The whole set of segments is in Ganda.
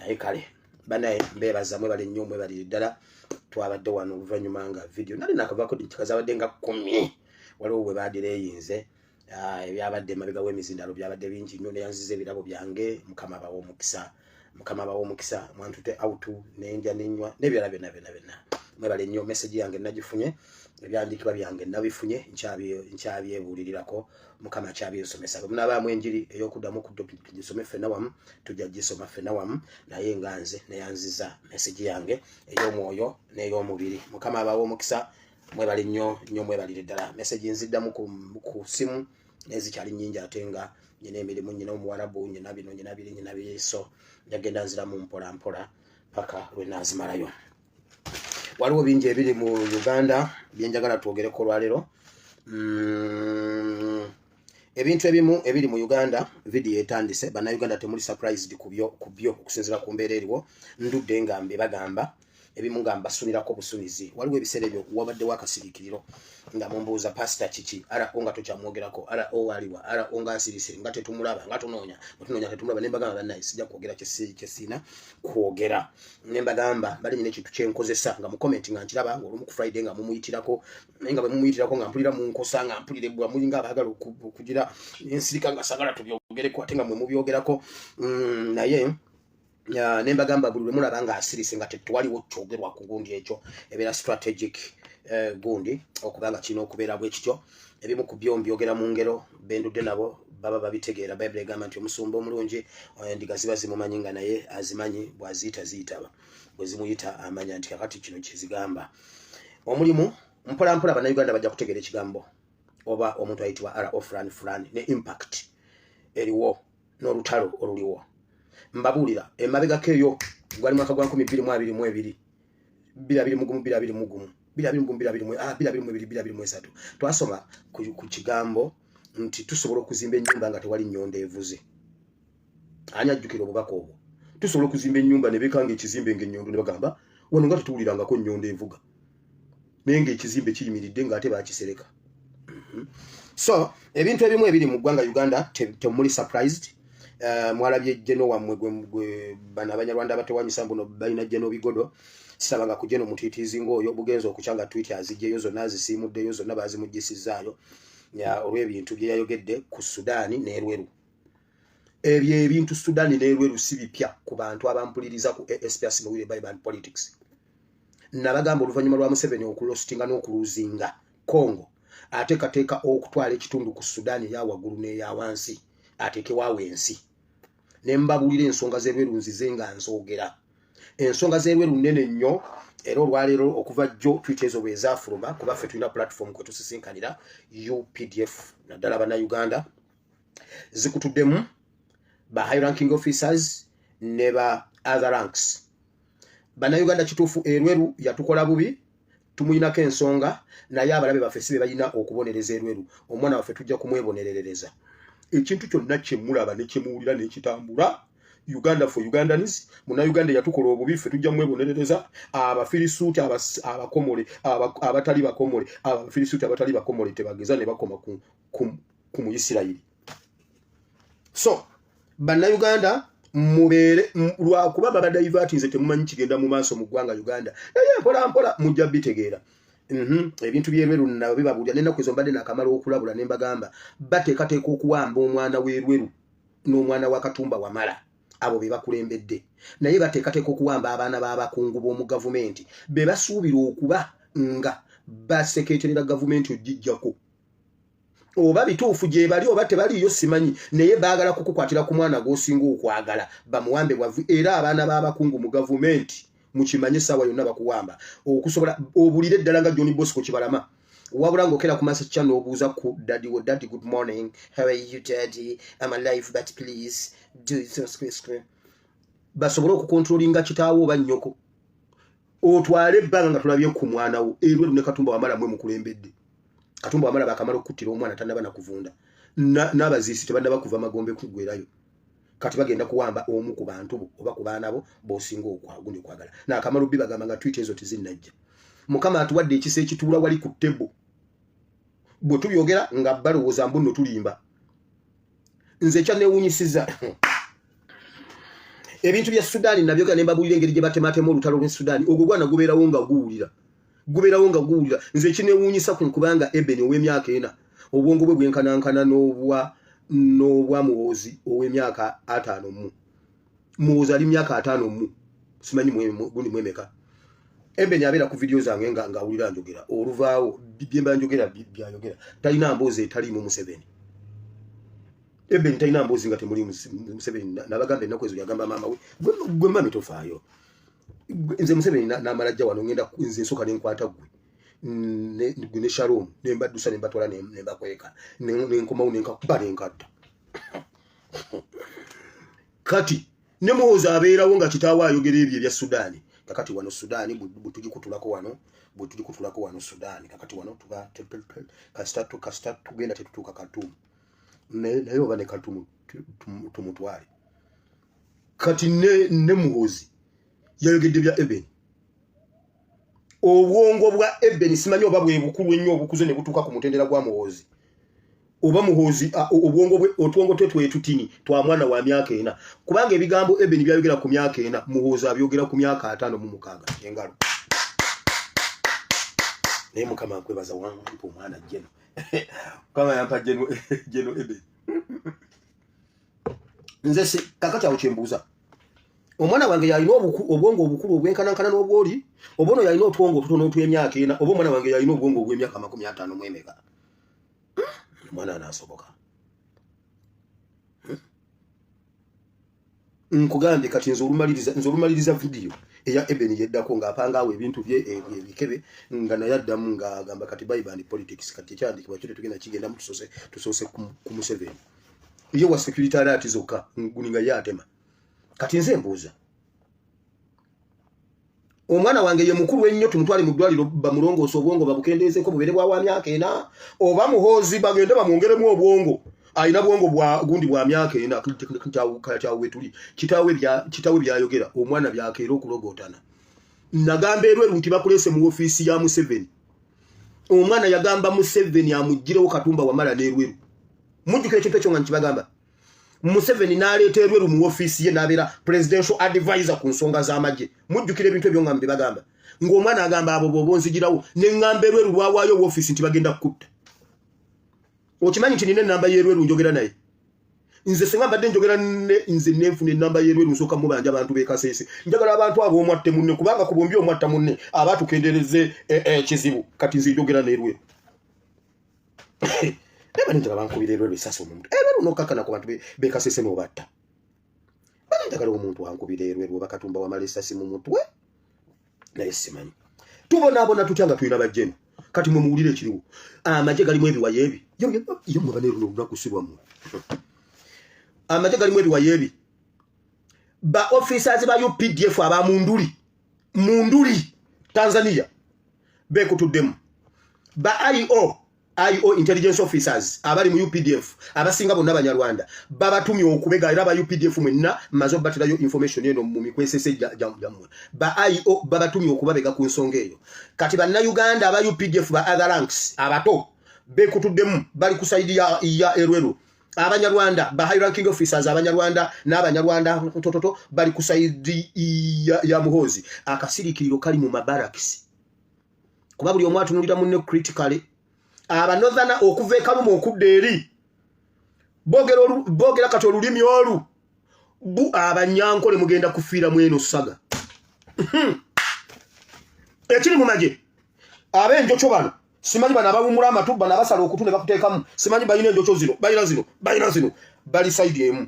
Naye kale banaye, mbebaza, mwebale nnyo, mwebalire ddala. Twabadde wano oluvannyuma nga video nali nakavako dikika zabadde nga 10, waliwo bwe badireyinze. Ebyabadde emabega w'emizindalo byabadde bingi nnyo. Neyanziza ebirabo byange. Mukama abawa omukisa, Mukama abawa omukisa. Mwantute out nenja nenywa n'ebirala byonna byonna byonna. Mwebale nnyo. Message yange nagifunye, ebyandiikibwa byange nabifunye, nkyabyebuulirirako. Mukama akyabyensomesa. Bwe munaabaamu enjiri ey'okuddamu gisome ffenna wamu, tujja gisoma ffenna wamu. Naye nga nze neyanziza message yange ey'omwoyo n'ey'omubiri. Mukama abawa omukisa. Mwebale nnyo nnyo, mwebalire ddala. Message nziddamu ku simu nezikyali nnyingi, ate nga nyina emirimu, nyina omuwarabu, nyina bino, nyina biri, nyina biri, so njagenda nziramu mpola mpola paka lwe naazimalayo. Waliwo bingi ebiri mu Uganda byenjagala twogereko olwaleero. Ebintu ebimu ebiri mu Uganda, vidiyo etandise. Bannayuganda, temuli surprised ku byo okusinziira ku mbeera eriwo. Ndudde nga mbibagamba, ebimu nga mbasunirako busunizi. Waliwo ebiseera ebyo wabaddewo akasiriikiriro nga mumbuuza, "Pasita, kiki RO nga tokyamwogerako? RO aliwa? RO nga asirise, nga tetumulaba, nga tunoonya, bwetunoonya tetumulaba." Ne mbagamba, "Bannaye, sijja kwogera kyesiina kwogera." Ne mbagamba bali nyina ekintu kyenkozesa nga mu comment nga nkiraba nga olumu ku Friday nga mumuyitirako, naye nga bwe mumuyitirako nga mpulira munkosa, nga mpulira ebbwa, mulinga abaagala okugira ensirika, nga sagala tubyogereko, ate nga mwe mubyogerako. Naye ne mbagamba buli lwe mulaba nga asirise, nga tetwaliwo kyogerwa ku gundi ekyo, ebeera strategic gundi okuba nga kirina okubeera bwe kityo. Ebimu ku byo mbyogera mu ngero, bendudde nabo baba babitegeera. Bayibuli egamba nti omusumba omulungi, endiga ziba zimumanyi nga naye azimanyi, bw'aziyita ziyitaba, bwe zimuyita amanya nti kakati kino kyezigamba. Omulimu mpola mpola Bannayuganda bajja kutegeera ekigambo oba omuntu ayitibwa RO Fulan Fulan ne impact eriwo n'olutalo oluliwo. Mbabuulira, emabegako eyo gwali mwaka gwa 2022, 2021, 2021, 2021, 2022, 2023, twasoma ku kigambo nti tusobola okuzimba ennyumba nga tewali nnyondo evuze. Ani ajjukira obubaka obwo? Tusobola okuzimba ennyumba ne bekanga ekizimbe nga ennyondo, ne bagamba wano nga tetuwulirangako nnyondo evuga, naye ng'ekizimbe kiyimiridde ng'ate bakisereka. So ebintu ebimu ebiri mu ggwanga Uganda temuli surprised. Mwalabye geno wammwe gwe bano Abanyarwanda abatewanyisa mbuno balina geno bigodo. Sirabanga ku geno mutiitiizi ng'oyo. Bugenza okukya nga tweet azigyeyo zonna, azisiimuddeyo zonna, bazimugisizaayo olw'ebintu bye yayogedde ku Sudaani n'erweru. Ebyo ebintu Sudaani n'erweru si bipya ku bantu abampuliriza ku ASPS Mawulire Bible and Politics. Nabagamba oluvannyuma lwa Museveni okulositinga n'okuluzinga Congo, ateekateeka okutwala ekitundu ku Sudaani eya waggulu n'eya wansi, ateekewaawo ensi. Ne mbabuulira ensonga z'erweru, nzize nga nzoogera. Ensonga z'erweru nnene nnyo. Era olwaleero okuva jjo tweet ezo bwe zaafuluma, kuba ffe tulina platform kwe tusisinkanira UPDF, naddala Bannayuganda, zikutuddemu ba high ranking officers ne ba other ranks. Bannayuganda, kituufu erweru yatukola bubi, tumuyinako ensonga, naye abalabe baffe si be balina okubonereza erweru. Omwana waffe tujja kumwebonerereza. Ekintu kyonna kyemulaba nekyemuwulira nekitambula, Uganda for Ugandans. Munauganda yatukola obubi, ffe tujja mwebonerereza. Abafirisuuti abakomole, abatali bakomole, abafirisuuti abatali bakomole tebageza ne bakoma ku Muisirayiri. So Bannayuganda, mubeere lwakuba baba divertinze, temumanyi kigenda mu maaso mu ggwanga Uganda, naye mpola mpola mujja bitegeera. Ebintu byerweru nabo bibabuulira. N'ennaku ezo mbadde nakamala okulabula ne mbagamba bateekateeka okuwamba omwana w'erweru n'omwana wa Katumba Wamala. Abo be bakulembedde, naye bateekateeka okuwamba abaana b'abakungu b'omu gavumenti be basuubira okuba nga baseketerera gavumenti ogijjako. Oba bituufu gye bali oba tebaliiyo simanyi, naye baagala kukukwatira ku mwana gw'osinga okwagala bamuwambe bwavu. Era abaana b'abakungu mu gavumenti, mukimanye, essaawa yonna bakuwamba okusobola obulire eddala nga John Bosco Kibalama. Wabula ng'okera ku masakya n'obuuza ku daddy wo, "Daddy, good morning, how are you?" "Daddy, I'm alive, but please do so." Basobole okukontrolinga kitaawo oba nnyoko, otwale ebbanga nga tulabye ku mwana wo erweru ne Katumba Wamala. Mwe mukulembedde Katumba Wamala, bakamala okukuttira omwana tannaba nakuvunda, n'abaziisi tebannaba kuva magombe kuggwerayo. Kati bagenda kuwamba omu ku bantu bo oba ku baana bo b'osinga ogundi okwagala. Nakamala obbi bagamba nga tweet ezo tezinnajja. Mukama atuwadde ekisa ekituula wali ku table. Bwe tubyogera nga balowooza mbu nno tulimba. Nze ekyanneewuunyisiza, Ebintu bya Sudaani nabyogera ne mbabuulira engeri gye batematema olutalo lw'e Sudaani. Ogwo gwana gubeerawo nga guwulira, gubeerawo nga guwulira. Nze ekinewuunyisa ku kubanga Eben ow'emyaka 4 obwongo bwe bwenkanankana n'obwa Muhoozi ow'emyaka 50. Muhoozi ali myaka 50, simanyi gundi mwemeka. Eben abeera ku vidiyo zange nga ng'awulira njogera, oluvaawo byemba njogera byayogera. Talina mboozi etaliimu Museveni. Eben talina mboozi nga temuli Museveni. Nabagamba ennaku ezo yagamba maama we, gwe mami tofaayo, nze Museveni n'amala jja wano, ngenda nze nsooka nenkwata gwe ne Shalom nembaddusa nembatwala nembakweka, nenkomawo nenkakuba nenkatta. Kati ne Muhoozi abeerawo nga kitaawe ayogera ebyo ebya Sudaani. Kakati wano Sudaani bwe tugikutulako wano, bwe tugikutulako wano Sudaani, kakati wano tuba kasita tugenda tetutuuka Khartoum. Naye oba ne Khartoum tumutwale. Kati ne Muhoozi yayogedde bya Eben. Obwongo bwa Eben simanyi oba bwe bukulu ennyo obukuze ne butuuka ku mutendera gwa Muhoozi, oba Muhoozi obwongo bwe otwongo twe twetutini twa mwana wa myaka 4, kubanga ebigambo Eben byayogera ku myaka 4, Muhoozi abyogera ku myaka 56. Engalo. Naye Mukama nkwebaza wampa omwana jeno. Mukama yampa jeno, jeno Eben. Nze si kakati awo kyembuuza, omwana wange yalina obwongo obukulu obwenkanankana n'obwoli, oba ono yalina otwongo otutono otw'emyaka 4, oba omwana wange yalina obwongo obw'emyaka 50 mu emeka? Omwana anaasoboka? Nkugambye kati nze olumaliriza vidiyo eya Eben yeddako ng'apanga awo ebintu bye ebikebe nga naye addamu ng'agamba kati bye politics. Kati ekyandikibwa kyo tetugenda kigendamu, tusoose ku Museveni. Ye wa security alert zokka guni nga ye atema. Kati nze mbuuza, omwana wange ye mukulu ennyo tumutwale mu ddwaliro bamulongoose obwongo babukendeezeko bubeere bwa wa myaka 4, oba Muhoozi bagende bamwongeremu obwongo, alina bwongo bwa gundi bwa myaka 4? Kyawe tuli kitaawe byayogera omwana byakeera okulogootana. Nagamba erweru nti bakuleese mu ofiisi ya Museveni. Omwana yagamba Museveni amuggirewo Katumba Wamala n'erweru. Mujjukira ekintu ekyo nga nkibagamba? Museveni n'aleeta erweru mu ofiisi ye n'abeera presidential advisor ku nsonga z'amagye. Mujjukira ebintu ebyo nga mbibagamba, ng'omwana agamba abo bw'oba onzigirawo? Ne ŋŋamba erweru lwawaayo ofiisi nti bagenda kukutta. Okimanyi nti nina enamba y'erweru njogera naye? Nze singa mbadde njogera ne nze nenfuna enamba y'erweru, nsooka mubanja abantu b'e Kasese. Njagala abantu abo omwatte munne, kubanga ku bombi omwatta munne aba atukendereze ekizibu. Kati nze njogera n'erweru, naye bane njagala bankubira erweru esasi omuntu erweru nokakkana ku bantu b'e Kasese n'obatta. Bane njagala omuntu ankubira erweru oba Katumba Wamala esasi mu mutwe, naye simanyi tubonaabona tutya nga tulina bajjeno. Kati mwe muwulire ekiriwo, amagye galimu ebiwayo ebi yo mwe baneeruno olunaku si lwammwe. Amagye galimu ebiwayo ebi. Ba officers ba UPDF aba Munduli, Munduli Tanzania, bekutuddemu. Ba IO, intelligence officers abali mu UPDF abasinga bonna Banyarwanda, babatumye okubega. Era aba UPDF mwenna mmaze obaterayo information eno mu mikwesese gyammwe. Ba IO babatumye okubabega ku nsonga eyo. Kati Bannayuganda aba UPDF ba other ranks abato bekutuddemu, bali ku side ya Erweru. Abanyarwanda ba high ranking officers Abanyarwanda n'Abanyarwanda tototo bali ku side ya Muhoozi. Akasirikiriro kali mu mabarakisi, kuba buli omu atunulira munne critically. Abanorthern okuva e Karuma okudda eri boogera kati olulimi olu bu Abanyankole mugenda kufiira mu eno saga ekiri mu magye. Ab'enjokyo bano simanyi, bano abawumula amatu, bano abasala okutu ne bakuteekamu, simanyi balina enjokyo zino, balina zino, balina zino, bali side emu.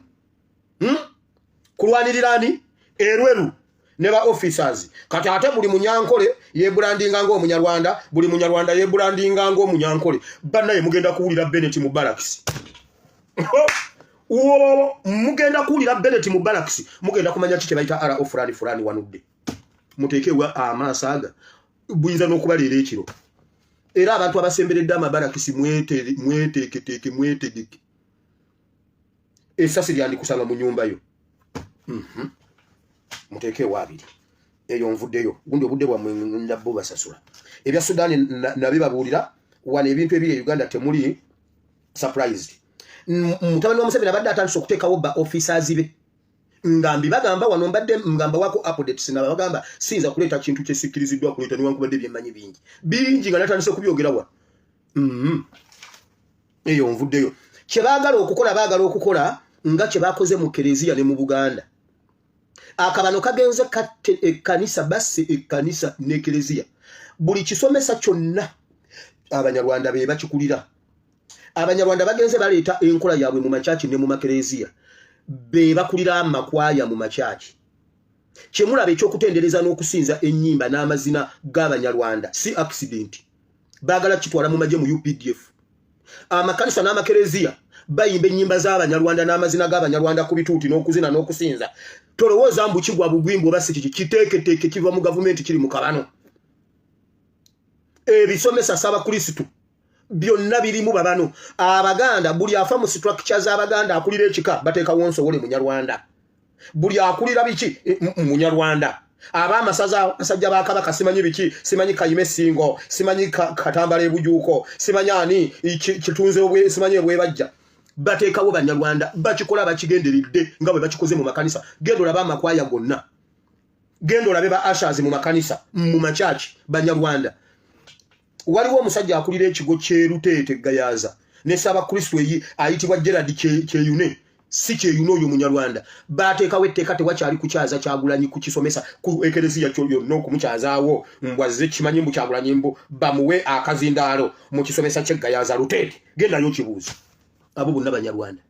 Kulwanirira ani? Erweru ne ba officers. Kati ate buli Munyankole yebrandinga ng'Omunyarwanda, buli Munyarwanda yebrandinga ng'Omunyankole. Bannaye mugenda kuwulira Benet mu barracks. Wo mugenda kuwulira Benet mu barracks, mugenda kumanya ki kye bayita RO fulani fulani wanudde. Muteekewa amaaso aga buyinza n'okubaleera ekiro. Era abantu abasemberedde amabarakisi mweteeketeeke, mwetegeke, esasi lyandikusanga mu nyumba yo. Muteekeewo abiri eyo nvuddeyo gundi obudde bwammwe nabbo basasula. Ebya Sudaani nabibabuulira wano. Ebintu ebiri e Uganda temuli surprised. Mutabani wa Museveni abadde atandise okuteekawo ba officers be. Nga mbibagamba wano, mbadde nga mbawako updates, nga babagamba siyinza kuleeta kintu kye sikkiriziddwa kuleeta, newankubadde byemmanyi bingi bingi nga natandise kubyogera wano. Eyo nvuddeyo. Kye baagala okukola, baagala okukola nga kye bakoze mu Kereziya ne mu Buganda. Akabano kagenze katte ekkanisa, basse ekkanisa n'ekereziya. Buli kisomesa kyonna Abanyarwanda be bakikulira. Abanyarwanda bagenze baleeta enkola yaabwe mu makyaki ne mu makereziya, be bakulira amakwaya mu makyaki. Kyemulaba ekyokutendereza n'okusinza, ennyimba n'amazina g'Abanyarwanda si accident. Baagala kitwala mu magye, mu UPDF. Amakanisa n'amakereziya bayimba ennyimba z'Abanyarwanda n'amazina g'Abanyarwanda ku bituuti n'okuzina n'okusinza. Tolowooza mbu kigwa bugwimbu oba si kiki. Kiteeketeeke, kiva mu gavumenti, kiri mu kabano. Ebisomesa Ssaabakristu byonna birimu babano Abaganda. Buli afa mu structure z'Abaganda, akulira ekika bateekawo nsowole Munyarwanda. Buli akulira biki e, Munyarwanda. Ab'amasaza, abasajja ba Kabaka, simanyi biki, simanyi Kayime Singo, simanyi Katambala ebujuuko, simanyi ani kitunze, simanyi ebwebajja, bateekawo Banyarwanda. Bakikola bakigenderedde nga bwe bakikoze mu makanisa. Genda olabe amakwaya gonna, genda olabe ba ushers mu makanisa, mu makyaki, Banyarwanda. Waliwo omusajja akulira ekigo kyeruteete Gayaza ne Ssaabakristu eyi ayitibwa Gerard Kyeyune, si Kyeyune oyo Munyarwanda. Bateekawo etteeka, tewakyali kukyaza Kyagulanyi ku kisomesa, ku ekereziya yonna okumukyazaawo mbwazze kimanyi mbu Kyagulanyi, mbu bamuwe akazindaalo mu kisomesa ky'Eggayaza Luteete. Gendayo kibuuzo, abo bonna Banyarwanda.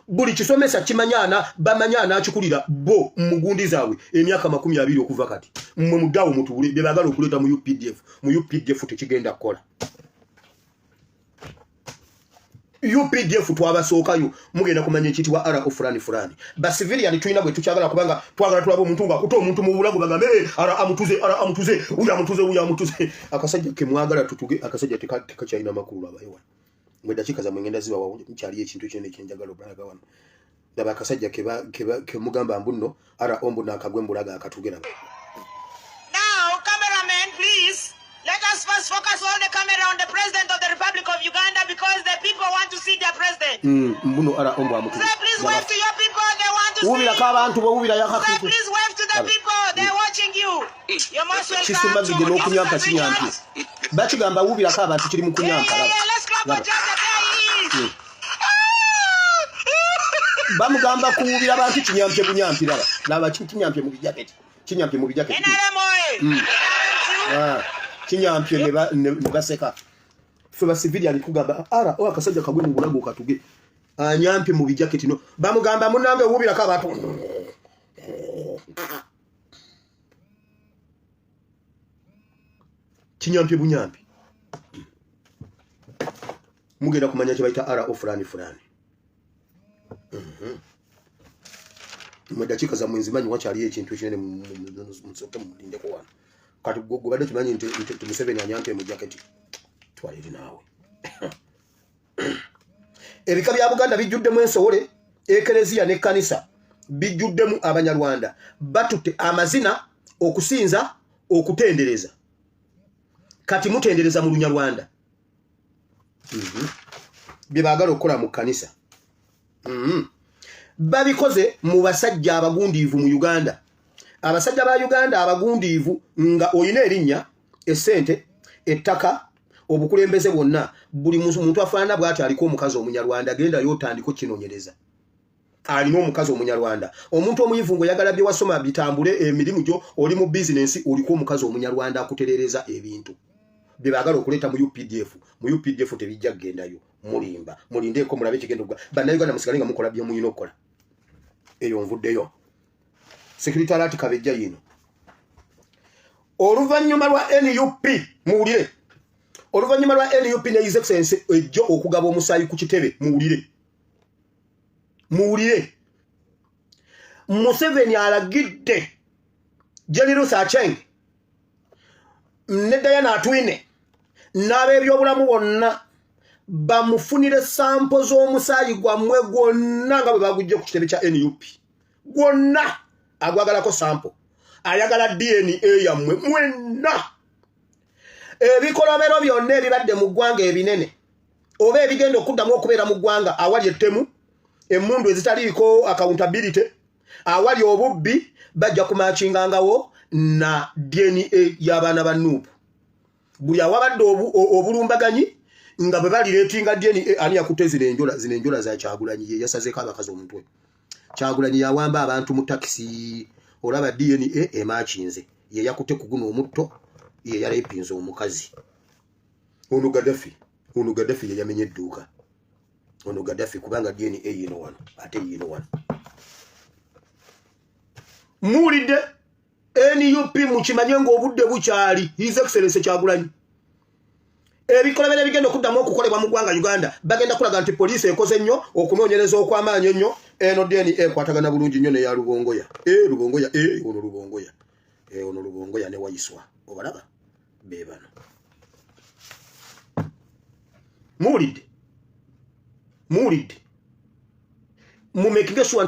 Buli kisomesa kimanyana, bamanya anakikulira bo mugundi zaabwe emyaka 20 okuva kati. Mmwe muddawo mutuule. Bye baagala okuleeta mu UPDF, mu UPDF tekigenda kukola. UPDF twabasookayo, mugenda kumanya ekiyitibwa RO fulani fulani. Ba civilian tulina bwe tukyagala, kubanga twagala tulaba omuntu ng'akuta omuntu mu bulago, bagambe, eh, ara amutuze, ara amutuze, uyo amutuze, uyo amutuze. Akasajja ke mwagala tutuge, akasajja tekakyalina makulu. Labayo wano, mwe dakiika zammwe ngenda zibawa, nkyaliyo ekintu kinene kyenjagala obulaga wano. Laba akasajja kemugamba mbu nno RO, mbu naakagwe mbulaga akatuge. Laba. Now, cameraman, please, let us first focus all the camera on the President of the Republic of Uganda because the people want to see their president. Mbuno RO mbu amutuge. Sir, please wave to your people. They want to see Wuubirako you. abantu bwewuubira. Sir, please wave to the people. They're watching you. You're most welcome Kisumbagidde to n'okunyampa. Officer Kinyampye. Richard. Bakigamba wuubirako abantu, kiri mu kunyampa. Yeah, yeah, let's clap for Laba. Jaja. There he is. Bamugamba kuwuubira bantu, kinyampye bunyampi. Laba, laba, kinyampye mu bijaketi, kinyampye mu bijaketi. NRM oye. Ah, kinyampye ne baseka. Ffe ba civilian tugamba ara o akasajja kagwe mu bulago katuge anyampye mu bijaketi. No bamugamba, munange wuubirako abantu. Kinyampye bunyampi. Mugenda kumanya kye bayita RO fulani fulani. Mwe dakiika zammwe nzimanyi, wakyaliyo ekintu ekinene. Musooke mumulindeko wano. Kati gwe gwe badde kimanyi nti Museveni anyampye mu jaketi, twala eri naawe. Ebika bya Buganda bijjuddemu ensowole. Ekereziya n'ekkanisa bijjuddemu Abanyarwanda. Batutte amazina, okusinza, okutendereza. Kati mutendereza mu Lunyarwanda. Bye baagala okukola mu kkanisa, Babikoze mu basajja abagundiivu mu Uganda. Abasajja ba Uganda abagundiivu, nga olina erinnya, essente, ettaka, obukulembeze bwonna, buli muntu afaanana bw'ati aliko omukazi Omunyarwanda. Gendayo otandika okinoonyereza alina omukazi Omunyarwanda. Omuntu omuyivu ng'oyagala bye wasoma bitambule, emirimu gyo, oli mu bizinensi, oliko omukazi Omunyarwanda akutereereza ebintu. Bye baagala okuleeta mu UPDF, mu UPDF tebijja kugendayo. Mulimba. Mulindeeko mulabe ekigenda okugwa. Bannayuganda, musigale nga mukola bye muyina okukola. Eyo nvuddeyo. Security alert kabejja yino. Oluvannyuma lwa NUP, muwulire, oluvannyuma lwa NUP ne His Excellence ejjo okugaba omusaayi ku kitebe, muwulire, muwulire, Museveni alagidde Jane Ruth Acheng ne Diana Atwine n'ab'ebyobulamu bonna bamufunire sample z'omusaayi gwammwe gwonna nga bwe bagujje ku kitebe kya NUP gwonna. Agwagalako sample, ayagala DNA yammwe mwenna. Ebikolobero byonna ebibadde mu ggwanga ebinene oba ebigenda okuddamu okubeera mu ggwanga, awali ettemu, emmundu ezitaliiko accountability. Awali obubbi bajja kumakingangawo na DNA y'abaana ba NUP. Buli awabadde obulumbaganyi nga bwe balireetinga DNA. Ani yakutte zino enjola? Zino enjola za Kyagulanyi, ye yasazeeko abakazi omutwe. Kyagulanyi yawamba abantu mu takisi. Olaba DNA emakinze, ye yakutte ku guno omutto, ye yalepinze omukazi ono Gaddafi. Ono Gaddafi ye yamenye edduuka, ono Gaddafi, kubanga DNA yino wano ate yino wano. Muwulidde? NUP, mukimanye ng'obudde bukyali. His Excellence Kyagulanyi, ebikolobero ebigenda okuddamu okukolebwa mu ggwanga Uganda, bagenda kulaga nti poliisi ekoze nnyo okunoonyereza okw'amaanyi ennyo. Eno DNA ekwatagana bulungi nnyo neya Lubongoya. E Lubongoya, e ono Lubongoya, e ono Lubongoya ne Wayiswa, obalaba be bano. Muwulidde? Muwulidde? Mumakinge sure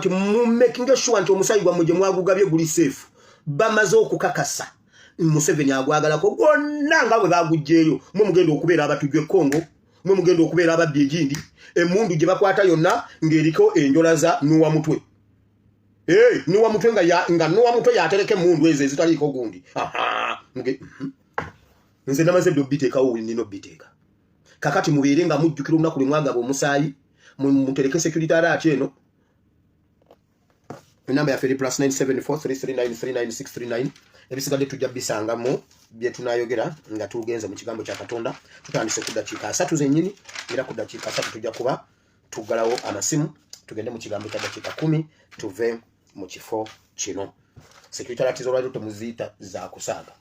nti omusaayi gwammwe gye mwagugabye guli safe. Bamaze okukakasa Museveni agwagalako gwonna nga bwe baguggyeeyo. Mwe mugenda okubeera abatujju e Congo, mwe mugenda okubeera ababbi egindi. Emundu gye bakwata yonna ng'eriko enjola za nuwa mutwe. Nuwa mutwe, nga nuwa mutwe yatereka emundu ezo ezitaliiko gundi. Nze namaze dde obiteekawo, nina obiteeka. Kakati mubeere nga mujjukira olunaku lwe mwagaba omusaayi, mutereke security alert eno. Enamba yaffe eri +97433939639. Ebisigadde tujja bisangamu bye tunayogera nga tugenze mu kigambo kya Katonda. Tutandise ku ddakiika 30 zennyini, era ku ddakiika 30 tujja kuba tuggalawo amasimu, tugende mu kigambo kya ddakiika 10, tuve mu kifo kino. Security alert z'olwaliro temuziyita za kusaaga,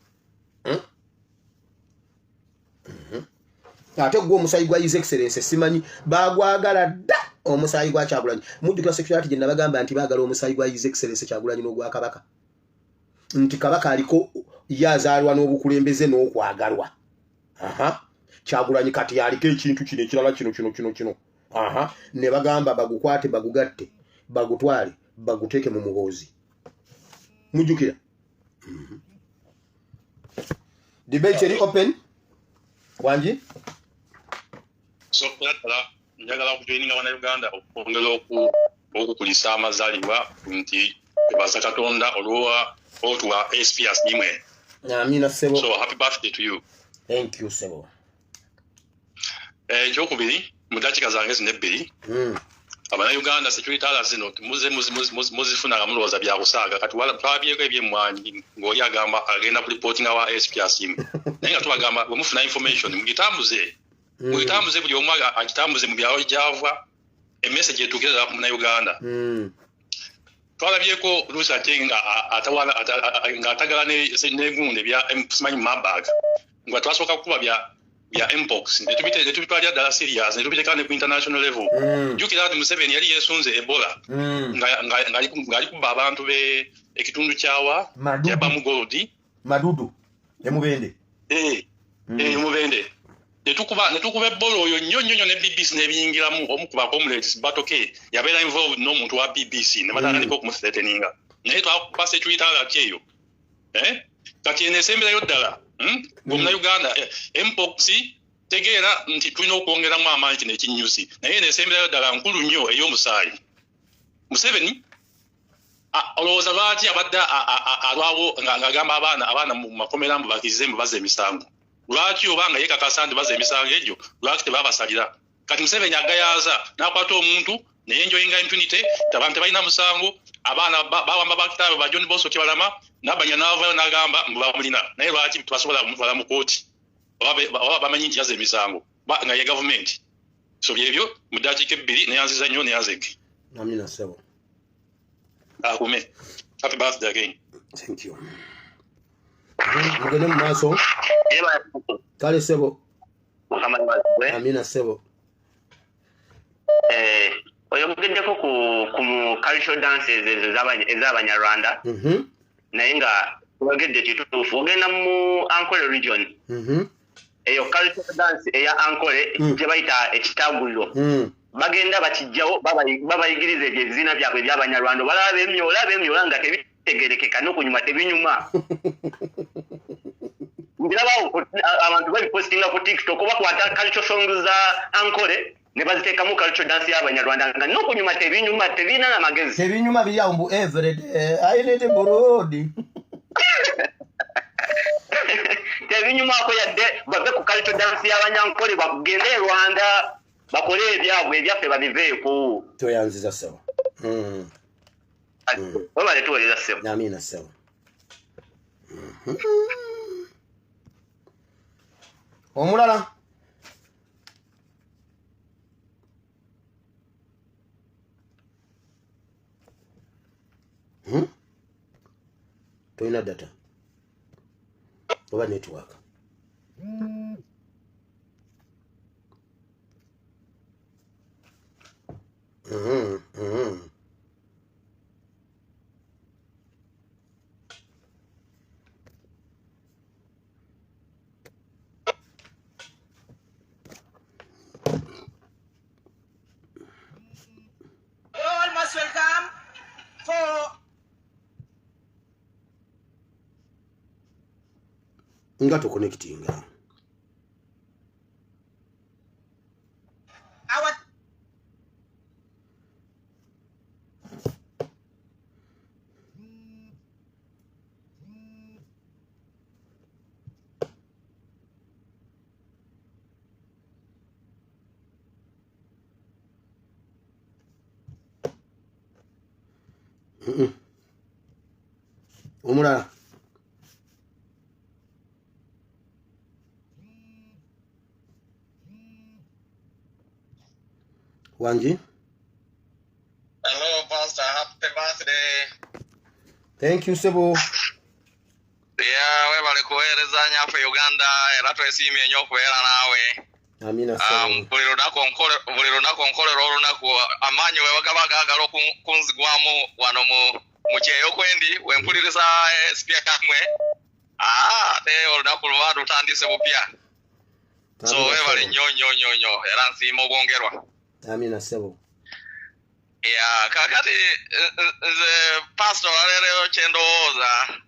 Ate gwe omusaayi gwa His Excellence simanyi bagwagala dda, omusaayi gwa Kyagulanyi. Mujjukira security gye nabagamba nti baagala omusaayi gwa His Excellence Kyagulanyi n'ogwa Kabaka, nti Kabaka aliko ye azaalwa n'obukulembeze n'okwagalwa. Aha, Kyagulanyi kati aliko ekintu kino ekirala, kino kino kino kino. Aha, ne bagamba bagukwate, bagugatte, bagutwale, baguteeke mu Muboozi. Mujjukira? Debate eri open, wangi. So ddala njagala okujoininga Bannayuganda okwongera okukulisa amazaalibwa, nti twebaza Katonda olwa otuwa ASP Asiimwe. Amina, ssebo. So happy birthday to you. Thank you, ssebo. Ekyokubiri, mu dakiika zange zino ebbiri, Abannayuganda, security alert zino muze muzifuna nga mulowooza byakusaaga. Kati twabyeko ebyemmwanyi ng'oli agamba agenda ku reportinga wa ASP Asiimwe, naye nga tubagamba bwe mufuna information mugitambuze, mugitambuze, buli omu agitambuze mu byalo gyava, emessage etuukire ddala ku Munnayuganda. Twalabyeko Lucy ate nga ng'atagala n'egundi ebya simanyi Marburg, nga twasooka kukuba bya mpox ne tubitwalira ddala serious, ne tubiteeka ne ku international level. Jjukira nti Museveni yali yeesunze Ebola ng'ali kuba abantu be ekitundu kyawa Madudu. Yabamu gold. Madudu emubende. Eh, Mubende. Ne tukuba Ebola oyo nnyo nnyo nnyo ne BBC n'ebiyingiramu. Omu ku ba comrades Batoke yabeera involved n'omuntu wa BBC ne batandika okumuthreateninga, naye twakuba security alert eyo. Eh? Kati eno esemberayo ddala, Gwe Munnayuganda, mpox, tegeera nti tulina okwongeramu amaanyi kino ekinyusi, naye eno esemberayo ddala nkulu nnyo, ey'omusaayi. Museveni olowooza lwaki abadde alwawo ng'agamba abaana mu makomera mbu bakirize mbu bazza emisango? Lwaki oba nga yeekakasa nti bazza emisango egyo, lwaki tebabasalira? Kati Museveni agayaaza n'akwata omuntu neyenjoyinga impunity, abantu tebalina musango, abaana bawamba bakitaabwe ba John Bosco Kibalama, Nabanya n'avayo n'agamba mbu bamulina, naye lwaki tebasobola kumutwala mu kooti oba bamanyi nti yazza emisango nga ye gavumenti? So byebyo mu ddakiika ebbiri. Neyanziza nnyo, neyanzege. Amina, ssebo. Akume. Happy birthday again. Thank you. Mugende mu maaso. Kale, ssebo. Amina, ssebo. Oyogeddeko ku cultural dances ezo ez'Abanyarwanda, naye nga oyogedde kituufu. Ogenda mu Ankole region, eyo cultural dance eya Ankole gye bayita ekitaguliro, bagenda bakijjawo, babayigiriza ebyo ebizina byabwe eby'Abanyarwanda. Balaba bemyola bemyola nga tebitegerekeka, n'okunyuma tebinyuma. Ndirabawo abantu babipostinga ku TikTok, bakwata cultural songs za Ankole. Ne baziteekamu culture dance y'Abanyarwanda nga n'okunyuma tebinyuma, tebirina n'amagezi. Tebinyuma biri awo mbu everyday I need burudi. Tebinyumako yadde. Bave ku culture dance y'Abanyankole, bagende e Rwanda bakole ebyabwe, ebyaffe babiveeko. Toyanziza ssebo. Webale tuweereza ssebo. Amiina ssebo. Omulala. Tolina data oba network? You're all most welcome for nga toconnectinga. Our Omulala. Wanji. Hello, Pastor. Happy birthday. Thank you, Sebo. Yeah, webale kuweereza nyaffe Uganda, era twesiimye nnyo okubeera naawe. Amina ssebo. Buli lunaku nkolera olunaku amaanyi we gaba gaagala kunzigwamu wano mu kyeyo kwendi we mpuliriza sipya yammwe. Ate olunaku luba lutandise bupya. So webale nnyo nnyo nnyo nnyo, era nsiima obwongerwa. Amina ssebo. Yeah, kakati nze pastor olwaleero kye ndowooza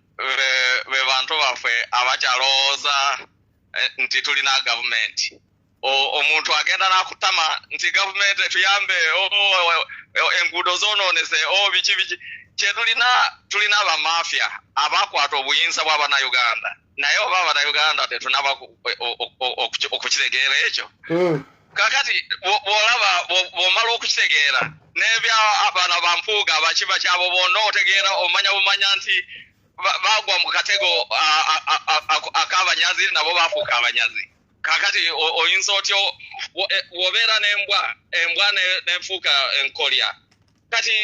be bantu baffe abakyalowooza nti tulina gavumenti. Omuntu agenda n'akutama nti gavumenti etuyambe, enguudo zoonoonese, biki biki. Kye tulina abamafia abakwata obuyinza bw'Abannayuganda, naye oba Abannayuganda tetunaba okukitegeera ekyo. Kakati bw'olaba bw'omala okukitegeera n'ebya abaana ba Mpuuga abakiba kyabo bonna otegeera, omanya bumanya nti bagwa mu katego ak'abanyazi, nabo bafuuka abanyazi. Kakati oyinza otyo bw'obeera n'embwa, embwa n'efuuka enkolya. Kati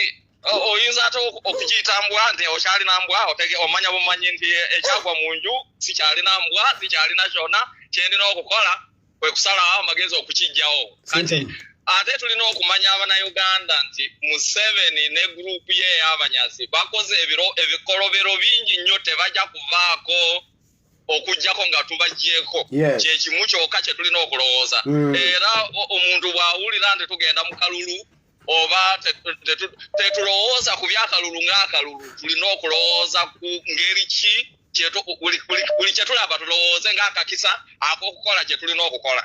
oyinza ate okukiyita mbwa nti okyalina mbwa, omanya bumanyi nti ekyagwa mu nju sikyalina mbwa, sikyalina kyonna, kyendina okukola kwe kusalawo amagezi okukiggyawo. Kati ate tulina okumanya Abannayuganda nti Museveni ne gurupu ye ey'abanyazi bakoze ebikolobero bingi nnyo, tebajja kuvaako okuggyako nga tubaggyeeko. Kye kimu kyokka kye tulina okulowooza. Era omuntu bw'awulira nti tugenda mu kalulu oba tetulowooza ku byakalulu ng'akalulu, tulina okulowooza ku ngeri ki buli kye tulaba tulowooze ng'akakisa ak'okukola kye tulina okukola.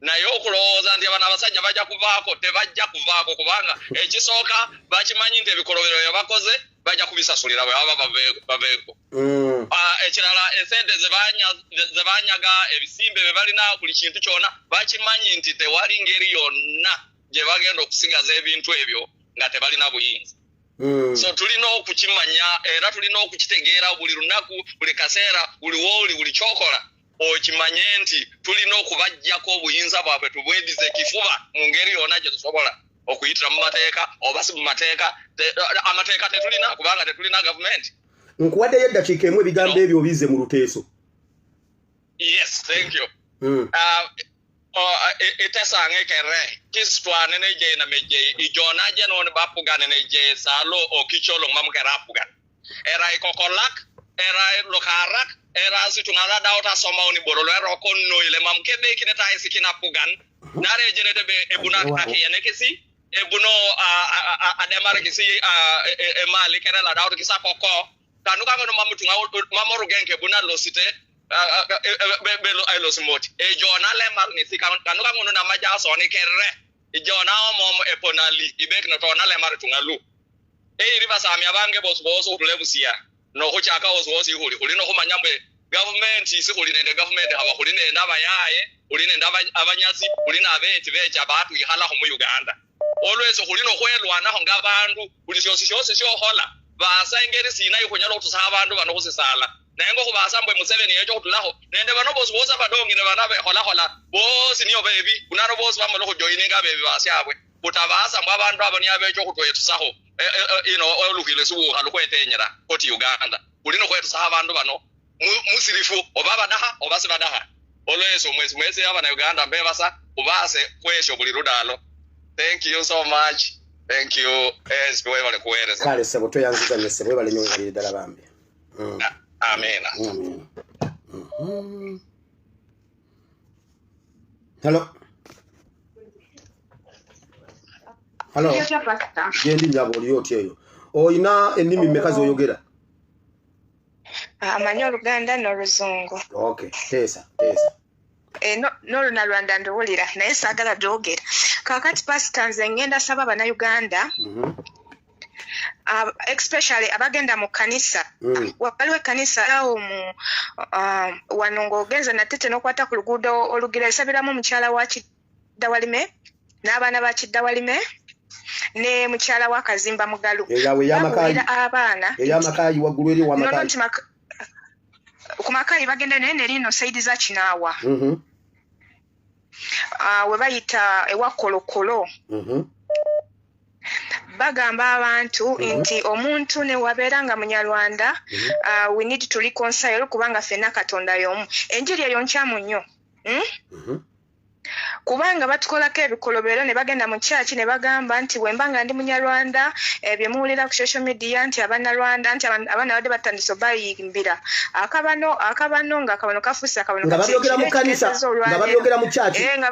Naye okulowooza nti bano abasajja bajja kuvaako, tebajja kuvaako, kubanga ekisooka bakimanyi nti ebikolobero bye bakoze bajja kubisasulira bwe baba baveeko. Ekirala esente ze banyaga, ebisimbe bye balina, buli kintu kyonna bakimanyi nti tewali ngeri yonna gye bagenda okusigaza ebintu ebyo nga tebalina buyinza. So tulina okukimanya era tulina okukitegeera buli lunaku, buli kaseera, buli wooli, buli kyokola okimanye nti tulina okubaggyako obuyinza bwabwe, tubwedize ekifuba mu ngeri yonna gye tusobola okuyitira mu mateeka oba si mu mateeka. Amateeka tetulina kubanga tetulina gavumenti. Nkuwaddeyo eddakiika emu, ebigambo ebyo obize mu luteeso. Yes, thank you. Itesange kere kisitwane ne je na meje ijona je non bapugane ne je salo okicholo mamukera apugan era ikokolak era lokarak era situngala dauta soma oni borolo era konno ile mamkebe kineta isikina pugan nare jenete be ebuna akiyene kisi ebuno ademare kisi emali kere la dauta kisa koko kanuka ngono mamutunga mamoru genke buna losite Be e jona le mar ni sika kanu ka ngono na maja so ni kerre ijona omo eponali ibek no tona le mar tungalu e iri basami abange bosi bosi utulebusia no khuchaka wosi wosi khuli khuli no khumanya mbe government isi khuli nende government haba khuli nende abayaye khuli nende abanyasi khuli nabeti becha batu ikhala mu Uganda olweso khuli no khwelwanakho nga abandu buli syosi syosi syokhola basa ingeri sina ikhunyala khutusa abandu bano khusisala naye ngo khubasa mbwe Museveni yecho khutulakho nende bano bosi bosi abadongile bana bekholakhola bosi niyo bebi unano bosi bamala khujoyininga bebi basyabwe butabasa mbwe abandu abo niyo abecho khutwetusakho ino olukhile siwukha lukhwetenyela koti Uganda khuli nokhwetusa abandu bano musirifu oba badakha oba sibadakha olweso mwesi mwesi abana Uganda mbebasa ubase kwesho buli ludalo. Thank you so much. Thank you. SB webale kuweereza. Kale sebo, tweyanziza nnyo sebo, webale nnyo, webalire ddala bambi. Amina. Amen. Hello. Hello. Otya, Pastor? Gyendi nyabo, oliyo otya eyo? Oyina ennimi mmeka z'oyogera? Amanyi Oluganda n'Oluzungu. Okay, teesa, teesa. Eh, n'Olunalwanda nduwulira naye saagala dwogera. Kaakati Pasita, nze ngenda saba Bannayuganda, especially abagenda mu kkanisa. Waliwo ekkanisa awo mu wano ng'ogenze Natete n'okwata ku luguudo olugira esabiramu mukyala wa Kiddawalime n'abaana ba Kiddawalime ne mukyala wa Kazimba Mugalu. Eyawe ey'Amakaayi. Babuulira abaana Ey'Amakaayi waggulu eri no no ow'Amakaayi. Nti ku Makaayi bagenda naye nerino side za Kinaawa. We bayita ewa Kolokolo. Bagamba abantu nti omuntu ne wabeera nga Munyarwanda, we need to reconcile kubanga ffenna Katonda y'omu. Enjiri eyo nkyamu nnyo, Kubanga batukolako ebikolobero ne bagenda mu kyaki ne bagamba nti bwe mba nga ndi Munyarwanda, bye muwulira ku social media nti Abanyarwanda nti abaana badde batandise obayimbira akabano akabano nga akabano kafuuse akabano. Nga Kati babyogera mu ekiro kkanisa, ekiteeseeza nga olwaleero babyogera mu kyaki. Nga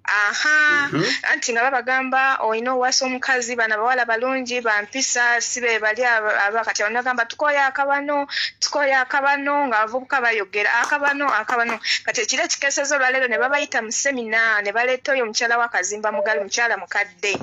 aha, anti nga babagamba olina owasa omukazi, bano abawala balungi bampisa, si be bali aba kati banagamba tukoye akabano, tukoye akabano, nga abavubuka bayogera akabano akabano. Kati ekiro ekikeeseza olwaleero ne babayita mu seminar ne baleeta oyo omukyala wa Kazimba Mugalu, mukyala mukadde,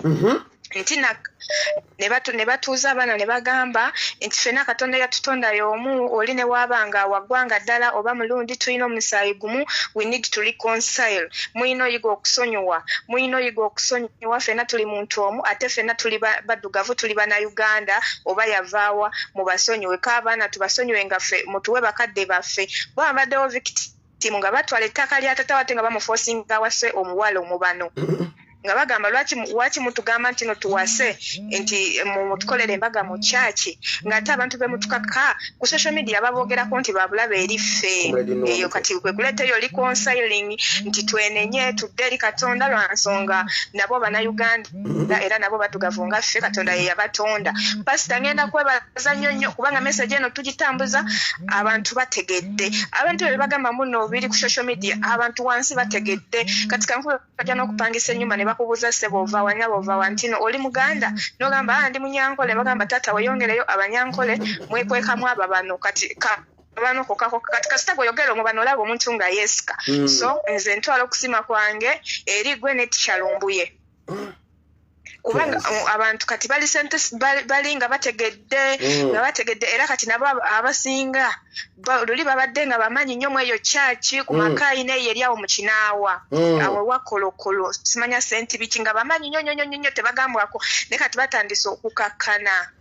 nti ne batuuza abaana ne bagamba nti ffenna Katonda yatutonda y'omu, oli ne waaba nga waggwanga ddala oba mulundi, tulina omusaayi gumu, we need to reconcile, mulina oyiga okusonyiwa, mulina oyiga okusonyiwa, ffenna tuli muntu omu, ate ffenna tuli baddugavu, tuli Bannayuganda, oba yavaawa mubasonyiwe ko abaana tubasonyiwe nga ffe mutuwe bakadde baffe. Bo abaddewo victim nga batwala ettaka lya tata wate nga bamuforcinga awase omuwala omubano, nga bagamba lwaki mutugamba nti no tuwase nti mutukolere embaga mu kyaki ng'ate abantu be mutukaka ku social media baboogerako nti babulabe eri ffe. Comrade Noah Eyo Muto. kati kwe kuleeta eyo reconciling nti twenenye tudde eri Katonda lwa nsonga nabo Bannayuganda era nabo baddugavu nga ffe, Katonda ye yabatonda. Pasita, ngenda kwebaza nnyo nnyo kubanga message eno tugitambuza, abantu bategedde. Abantu bwe bagamba muno biri ku social media, abantu wansi bategedde. Kati kankuba bajja n'okupangisa ennyumba ne bakubuuza, "Ssebo, ova wa? Nyabo, ova wa?" Nti no oli Muganda, n'ogamba, "Ah, ndi Munyankole." Bagamba, "Taata, weeyongereyo, Abanyankole mwekwekamu aba bano." Kati bano kokako kati kasita bw'oyogera omubano olaba omuntu nga yeesika. So nze ntwala okusiima kwange eri gwe ne Teacher Lumbuye kubanga abantu kati bali sente bali nga bategedde, nga bategedde era kati nabo abasinga luli babadde nga bamanyi nnyo mu eyo kyaki ku Makaayi neeyo eri awo mu Kinaawa, awo wakolokolo simanya senti biki, nga bamanyi nnyo nnyo nnyo nnyo tebagambwako, naye kati batandise okukakkana.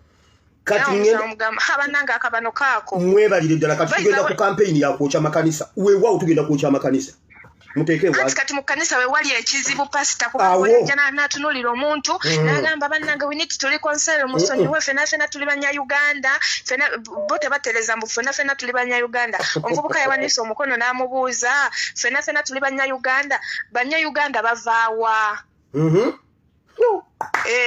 Kati Omugamba bannange akabano kaako. Mwebalire ddala. Kati By the tugenda way- ku kampeyini yakwokya makanisa. Weewaawo tugenda kwokya amakanisa, muteeke Anti ewazi. Kati mu kkanisa we wali ekizibu, Pasita, Awo. kubanga n'atunuulira omuntu n'agamba, "Bannange, we need to reconcile, musonyiwe, ffenna ffenna tuli Bannayuganda, ffenna." Bo tebatereza mbu ffenna ffenna tuli Bannayuganda. Omuvubuka yawanise omukono n'amubuuza, "Ffenna ffenna tuli Bannayuganda, Bannayuganda bavaawa?"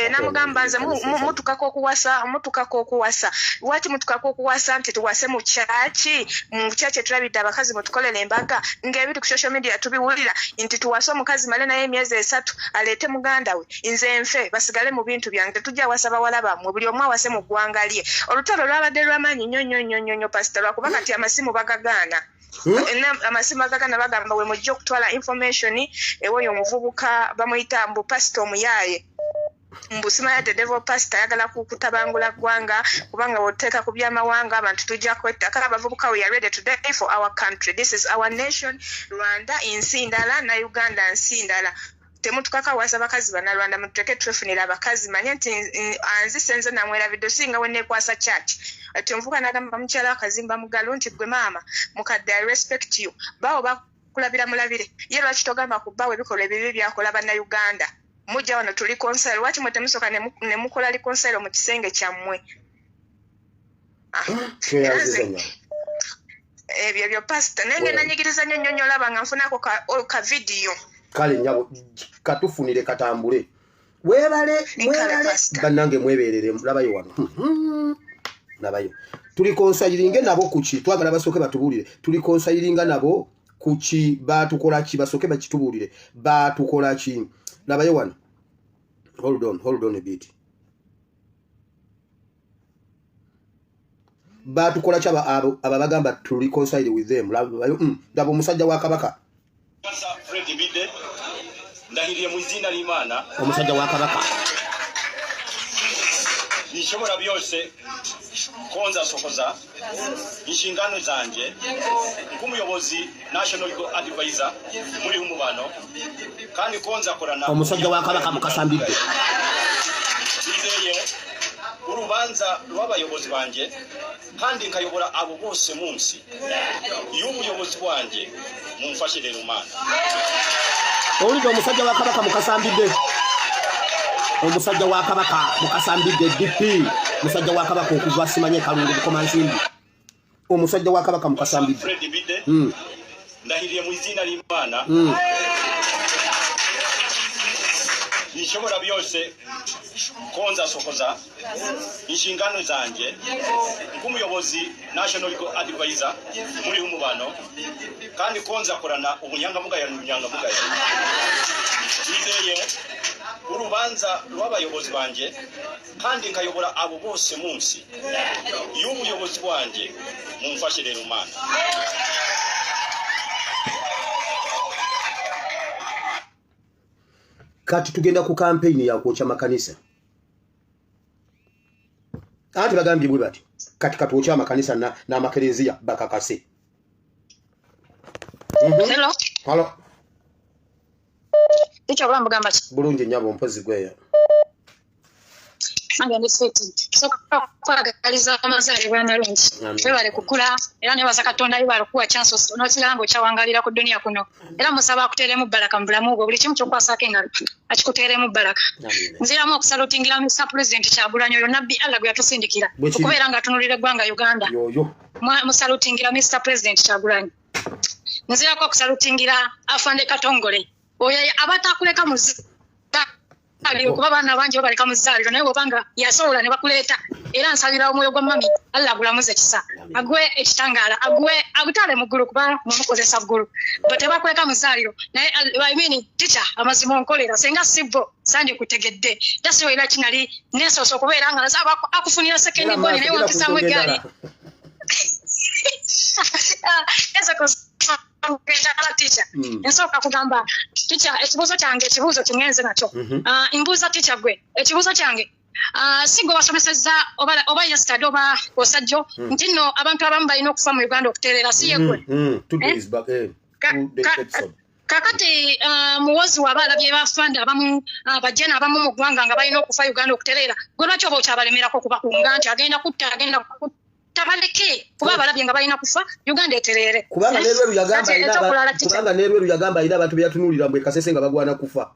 Namugamba nze mutukako okuwasa lwaki mutukako okuwasa nti tuwase mu kyaki tulabidde abakazi mutukolera embaga ng'ebiri ku social media tubiwulira nti tuwase omukazi male naye emyezi 3 aleete muganda we nze nfe basigale mu bintu byange tetujja wasa bawala bammwe buli omu awase mu ggwanga lye. Olutalo lwabadde lw'amaanyi nnyo nnyo nnyo nnyo pasita lwakuba kati amasimu bagagaana. Amasimu agagana bagamba we mujja okutwala information ewoyo omuvubuka bamuyita mbu pasita omuyaaye mbu simanya the devil pastor ayagala kutabangula ggwanga kubanga woteeka ku byamawanga abantu tujja kwettaka. Abavubuka we are ready to die for our country, this is our nation. Rwanda nsi ndala na Uganda nsi ndala. Temutukaka wasa bakazi bannarwanda mutuleke twefunira abakazi manye nti anzise nze namwerabidde singa we neekwasa church. Ati omuvubuka n'agamba mukyala akazimba mugalo nti gwe maama mukadde I respect you bawo bakulabira mulabire ye lwaki togamba ku bbawe ebikolwa ebibi byakola bannayuganda mujja wano tuli reconcile lwaki mwe temusooka ne mukola reconcile mu kisenge kyammwe. Ebyo byo pastor naye ngenda nyigiriza nnyo nnyo olaba nga nfunako ka video. Kale nyabo katufunire katambule webale mwebale bannange mweberere labayo wano labayo tulikonsayiringe nabo kuki twagala basooke batubuulire tulikonsayiringa nabo kuki batukola ki basooke bakitubuulire batukola ki. Labayo wano hold on a bit batukola ki abo abagamba to reconcile with them. Labayo laba omusajja wa Kabaka ndahiriye mu izina ly'Imana omusajja wa Kabaka nishobora byose konza sokoza inshingano zanje nk'umuyobozi National Legal Advisor muri umubano kandi konza korana omusajja wa Kabaka mukasambidde nizeye urubanza rw'abayobozi banje kandi nkayobora abo bose munsi y'ubuyobozi bwanje mumfashe rero Mana. Owulidde omusajja wa Kabaka mukasambidde omusajja wa Kabaka mukasambidde DP musajja wa Kabaka okuva simanye Kalungu Bukomansimbi omusajja wa Kabaka mukasambidde ndahiriye mu izina ly'Imana nishobora byose konza sokoza inshingano zanje nk'umuyobozi National Legal Advisor muri umubano kandi konza korana ubunyangamugayo n'ubunyangamugayo nizeye urubanza rw'abayobozi banje kandi nkayobora abo bose munsi y'ubuyobozi bwanje mumfashe rero Mana. Kati tugenda ku campaign ya kwokya makanisa. Anti bagambye bwe bati kati katwokya amakanisa n'amakereziya bakakase. Hello. Hello. Ticha obulamu bugamba ki? Bulungi nnyabo mpozi gweyo. Nange ndi fit. Nsooka kwagaliza amazaalibwa amalungi. Webale kukula era nebaza Katonda yebale okuwa chance n'okiraba ng'okyawangalira ku duniya kuno. Era musaba akuteeremu baraka mu bulamu bwo buli kimu ky'okwasaako engalo akikuteeremu baraka. Nziramu okusalutingira Mr. President Kyagulanyi oyo Nabbi Allah gwe yatusindikira okubeera ng'atunulira eggwanga Uganda. Musalutingira Mr. President Kyagulanyi. Nzirako okusalutingira Afande Katongole oyo abatakuleka mu kuba baana bangi babaleka mu zzaaliro naye bw'obanga yasobola ne bakuleeta era nsabira omwoyo gwa mami Allah agulamuze ekisa agwe ekitangaala agwe agutale mu ggulu kuba mumukozesa ggulu bo tebakuleka mu zzaaliro naye I mean teacher amazima onkolera singa si bo sandikutegedde just era kinali neesoose okubeera nga nsaba akufunira second born naye wampisaamu eggaali teacher nsooka kugamba teacher ekibuuzo kyange ekibuuzo kingenze nakyo mbuuza teacher gwe ekibuuzo kyange si gwe wasomesezza oba yesterday oba osajjo nti nno abantu abamu balina okufa mu Uganda okutereera si ye gwe kakati muwozi waba alabye bafande abamu bajjana abamu mu ggwanga nga balina okufa Uganda okutereera gwe lwaki oba okyabalemerako okubakunga nti agenda kutta tabaleke kuba abalabye nga balina kufa Uganda etereere kubanga n'erweru yagamba alina abantu be yatunuulira mbwe Kasese nga bagwana kufa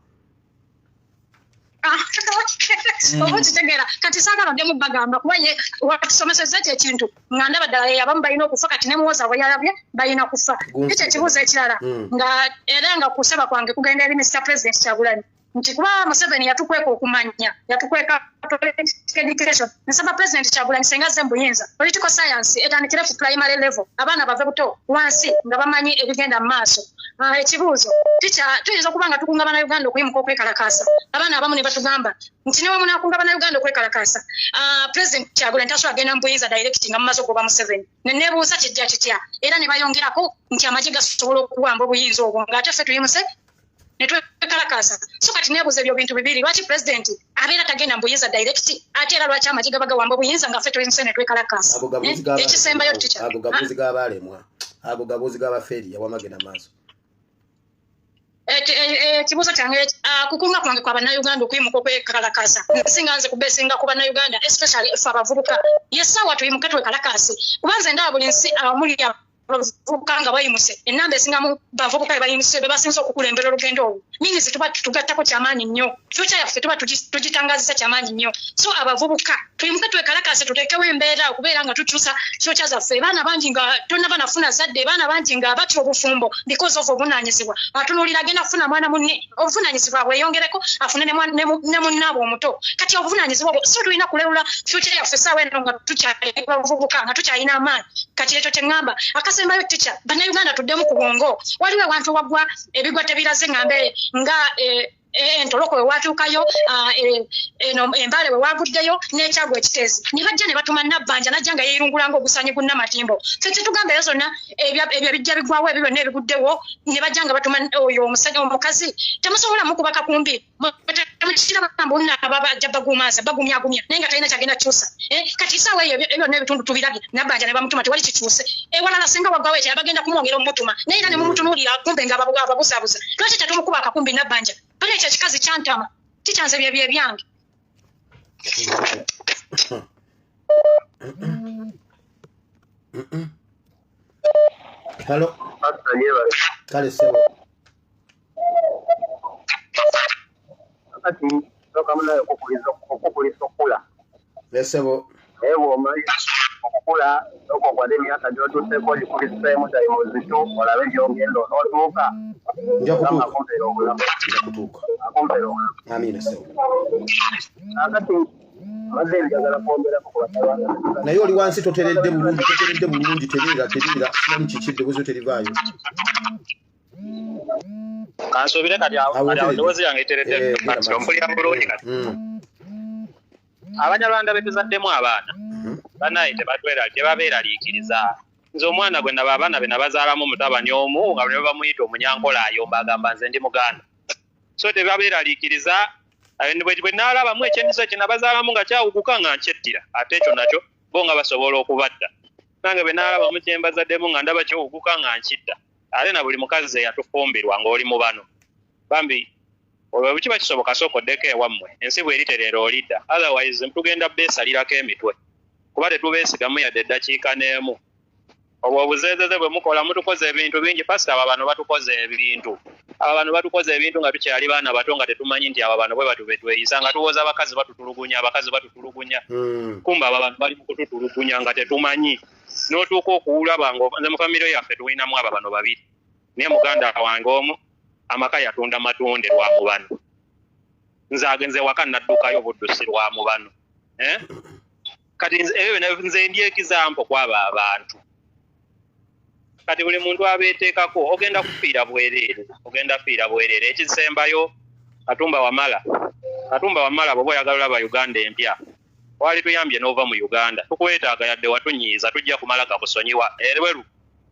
oba okitegeera kati saagala ddemu bagamba kuba ye watusomesezza ekyo ekintu nga ndaba ddala abamu balina okufa kati ne muwoza bwe yalabye balina kufa ekyo ekibuuzo ekirala nga era nga kusaba kwange kugenda eri Mr. President Kyagulanyi. Nti kuba Museveni yatukweka okumanya, yatukweka political education. Nsaba President Kyagulanyi senga azze mu buyinza, political science etandikire ku primary level, abaana bave buto wansi nga bamanyi ebigenda mu maaso. Ekibuuzo tuyinza okuba nga tukunga Bannayuganda okuyimuka okwekalakaasa, abaana abamu ne batugamba nti ne bwe munaakunga Bannayuganda okwekalakaasa, President Kyagulanyi tasobola agenda mu buyinza direct nga mumaze okugoba Museveni. Ne neebuuza kijja kitya, era ne bayongerako nti amagye gasobola okuwamba obuyinza obwo ng'ate ffe tuyimuse ne twekalakaasa. So kati neebuuza ebyo bintu bibiri: lwaki president abeera tagenda mu buyinza direct, ate era lwaki amagye gaba gawamba obuyinza nga ffe tuyimuse ne twekalakaasa? Ago gabuuzi g'aba- Ekisembayo, teacher. Ago gabuuzi g'abaalemwa, ago gabuuzi g'abafeeriya. Wamagenda maaso. Ekibuuzo kyange, kukunga kwange kwa Bannayuganda okuyimuka okwekalakaasa, nsinga nze kubesinga ku Bannayuganda, especially ffe abavubuka, yessaawa tuyimuke twekalakaase, kuba nze ndaba buli nsi awamuli abavubuka nga bayimuse, enamba esingamu bavubuka be bayimuse be basinze okukulembera olugendo olwo. Means tuba tugattako kyamaanyi nnyo, future yaffe tuba tugitangazisa kyamaanyi nnyo. So abavubuka tuyimuke twekalakaase, tuteekewo embeera okubeera nga tukyusa future zaffe. Baana bangi nga tonnaba nafuna zadde, baana bangi nga batya obufumbo because of obuvunaanyizibwa. Atunuulira agenda kufuna mwana munne, obuvunaanyizibwa bweyongereko, afune ne munnaabwe omuto. Kati obuvunaanyizibwa obwo, so tulina kulerula future yaffe essaawa eno nga tukyali bavubuka, nga tukyalina amaanyi. Kati ekyo kye ŋŋamba. Akasembayo, teacher, Bannayuganda tuddemu ku bwongo. Waliwo ewantu wagwa ebigwa tebiraze, ŋŋambe nga entoloko we watuukayo, eno embaale we waguddeyo n'ekyagwa ekiteezi, ne bajja ne batuma Nabbanja, najja nga yeerungula ng'ogusanyi gunnamatimbo. Ffe tetugamba eyo zonna ebyo bijja bigwawo, ebyo byonna ebiguddewo, ne bajja nga batuma oyo omusajja omukazi. Temusobola mukuba kakumbi, temukiraba mbu nno aba bajja bagumaaza bagumyagumya, naye nga talina kyagenda kyusa. Kati isaawa eyo ebyo byonna ebitundu tubirabye, Nabbanja ne bamutuma, tewali kikyuse. Ewalala singa wagwawo ekyo, abagenda kumwongera omutuma, naye era ne mumutunuulira kumbe nga ababuzaabuza. Lwaki tetumukuba akakumbi Nabbanja? Bali ekyo ekikazi kyantama, kikyanze byebyo ebyange. Halo. Kale ssebo. Kati sooka munaye okukulisa okukula. Ssebo. Naye bw'omanyi okukula, sooka okwate emyaka gy'otuuseeko ogikuliseemu tayimuzitu, olabe gy'ogenda onootuuka. Nja kutuuka. Akumpeera obulamu. Nja kutuuka. Akumpeera obulamu. Amiina ssebo. Kakati mbadde njagala kwongerako ku banyarwanda. Naye oli wansi, toteredde bulungi, toteredde bulungi. Tereera, tereera, simanyi kiki, eddoboozi terivaayo. Kansuubire kati awo Awo kati awo oteredde. Eddoboozi lyange literedde. Genda Kati maaso. ompulira bulungi kati? Abanyarwanda betuzaddemu abaana bannaye tebabeeraliikiriza. Nze omwana gwe naba, abaana be nabazaalamu, mutabani omu nga ne bamuyita omunyankola, ayomba, agamba nze ndi Muganda. So tebabeeraliikiriza. Bwe naalabamu ekyemiso kye nabazaalamu nga kyawukuka nga nkyettira, ate ekyo nakyo bo nga basobola okubadda. Nange bwe naalabamu kye mbazaddemu nga ndaba kyowukuka nga nkidda. Ate na buli mukazi eyatufumbirwa ng'oli mu bano, bambi olwo bwe kiba kisoboka, sooka oddeko ewammwe, ensi bw'eritereera olidda. Otherwise tugenda beesalirako emitwe, kuba tetubeesigamu yadde eddakiika n'emu. Obwo obuzeezeze bwe mukola, mutukoze ebintu bingi. Pasita, aba bano batukoze ebintu, aba bano batukoze ebintu nga tukyali baana bato, nga tetumanyi nti aba bano bwe batu betweyisa, nga tuwooza abakazi batutulugunya, abakazi batutulugunya. Kumbe aba bantu bali mu kututulugunya nga tetumanyi, n'otuuka okuwulaba nga nze mu famire yaffe tulinamu aba bano babiri, naye muganda wange omu amaka yatunda matunde lwa mubano. Nze agenze waka naddukayo buddusi lwa mubano, eh? Kati ebyo byonna nze ndi example kwabo abantu. Kati buli muntu abeeteekako, ogenda kufiira bwereere, ogenda fiira bwereere. Ekisembayo, Katumba Wamala, Katumba Wamala, bw'oba oyagala olaba Uganda empya, wali tuyambye n'ova mu Uganda. Tukwetaaga, yadde watunyiiza, tujja kumala gakusonyiwa. Erweru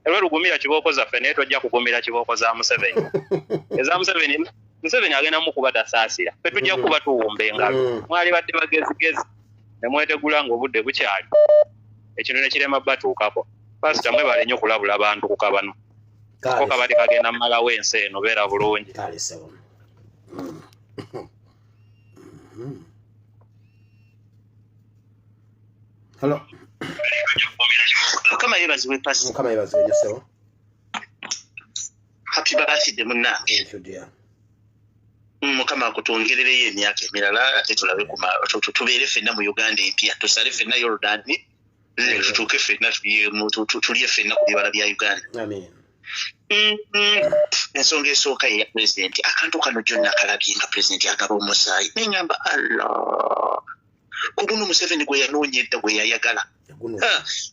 erweru gumira kibooko zaffe, naye tojja kugumira kibooko za Museveni, eza Museveni. Museveni agenda mukuba tasaasira, ffe tujja kuba tuwumba engalo. Mwali badde bagezigezi ne mwetegula ng'obudde bukyali, ekintu ne kirema batuukako. Pasita, mwebale nnyo okulabula abantu ku kabano ko kabadde kagenda mmalawo ensi eno. Beera bulungi. Kale ssebo. Halo. Mukama yeebazibwe, Pasita. Mukama yeebazibwe nnyo ssebo. Happy birthday, munnange. Thank you, dear. Mukama akutwongerereyo emyaka emirala, ate tulabe tubeere ffenna mu Uganda empya, tusale ffenna Yorudani, tutuuke ffenna tulye ffenna ku bibala bya Uganda. Amen. Ensonga esooka ye ya pulezidenti. Akantu kano gyonna kalabye nga pulezidenti agaba omusaayi, neŋŋamba Allah, ku guno Museveni gwe yanoonya edda, gwe yayagala.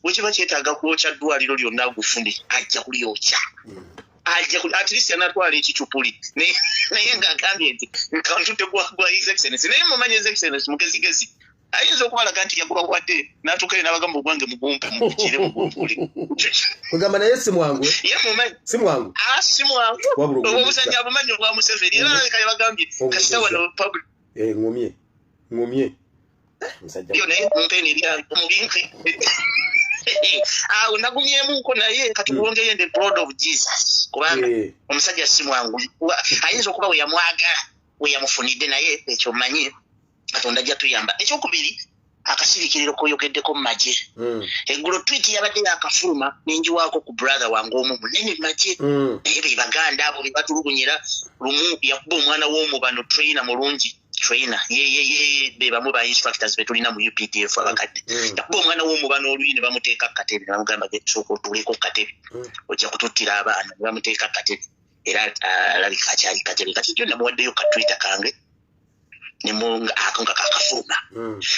Bwe kiba kyetaaga kwokya ddwaliro lyonna agufune, ajja kulyokya, ajja at least anatwala ekicupuli. Naye ng'agambye nti nkantutte gwa His Excellence, naye mumanyi His Excellence mugezigezi, ayinza okubalaga nti yagubawadde n'atuuka n'abagamba ogwange mugumpe mugire mugumpule. Kugamba naye si mwangu. Ye mumanyi. Si mwangu. Ah, si mwangu. Obuzanyi abumanyi obwa Museveni, era alabika yabagambye kasita wano public. Ngumye ngumye musajja. Yo naye mumpe ebyange mubimpe. Awo nagumyemuko, naye kati kulongeyo in the blood of Jesus, kubanga omusajja si mwangu, ayinza okuba we yamwagala we yamufunidde, naye ekyo mmanyi Katonda ajja tuyamba. Ekyokubiri, akasirikiriro koyogeddeko mu magye. Eggulo tweet yabadde yakafuluma, nenjiwaako ku brother wange omu munene mu magye, naye be baganda abo be batulugunyira. Lumu yakuba omwana w'omubano, trainer mulungi, trainer ye be bamu ba instructors betulina mu UPDF abakadde. Yakuba omwana w'omubano oluyi ne bamuteeka ku katebe, ne bamugamba sooka otuuleko ku katebe, ojja kututtira abaana. Ne bamuteeka ku katebe, era alabika akyali katebe kati. Jjo namuwaddeyo ka Twitter kange ako nga kakafuluma,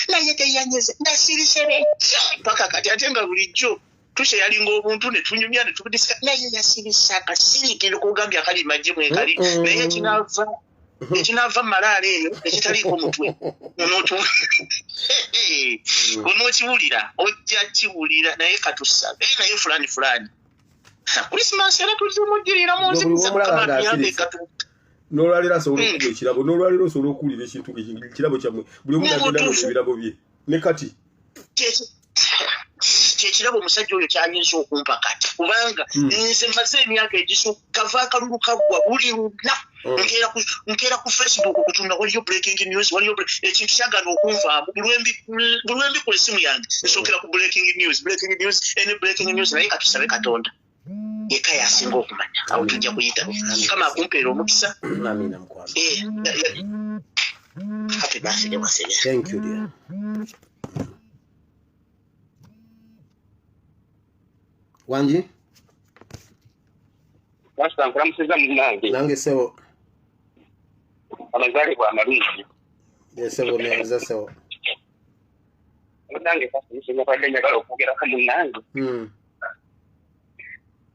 naye teyanyeze, nasirise bekyo paka kati. Ate nga bulijjo tusharinga obuntu ne tunyumya ne tudiscuss, naye yasirisa akasirikiro kugambye akali magye mwekali. Naye ekinaava mu malaalo eyo ekitaliiko mutwe onookiwulira, ojja kiwulira. Naye katusabe, naye fulani fulani Christmas era tuzimugirira mu Buli lw'omulaba ng'asirise. N'olwaleero asobola okuwa ekirabo, n'olwaleero osobola okuwulira ekintu ekirabo kyammwe, buli omu nagenda Mu butuufu. ebirabo bye ne kati. Kyekirabo omusajja oyo kyayinza okumpa kati, kubanga nze maze emyaka egisukka va akalulu kaggwa, buli lunaku nkeera ku Facebook okutunda, waliyo breaking news, waliyo ekintu kyagaana okunvaamu. Buli lwembikula essimu yange nsookera ku breaking news, breaking news, any breaking news. Naye katusabe Katonda yekka yasinga okumanya, awo tujja kuyita. Mukama akumpeera omukisa. Amiina, mukwano. Happy birthday wasebe. Thank you, dear. Wangi. Pasita, nkulamusiza munnange. Nange sebo. Amazaalibwa amalungi. Ye sebo, neyanza sebo. Munnange pasita, nsinga njagala okwogerako munnange.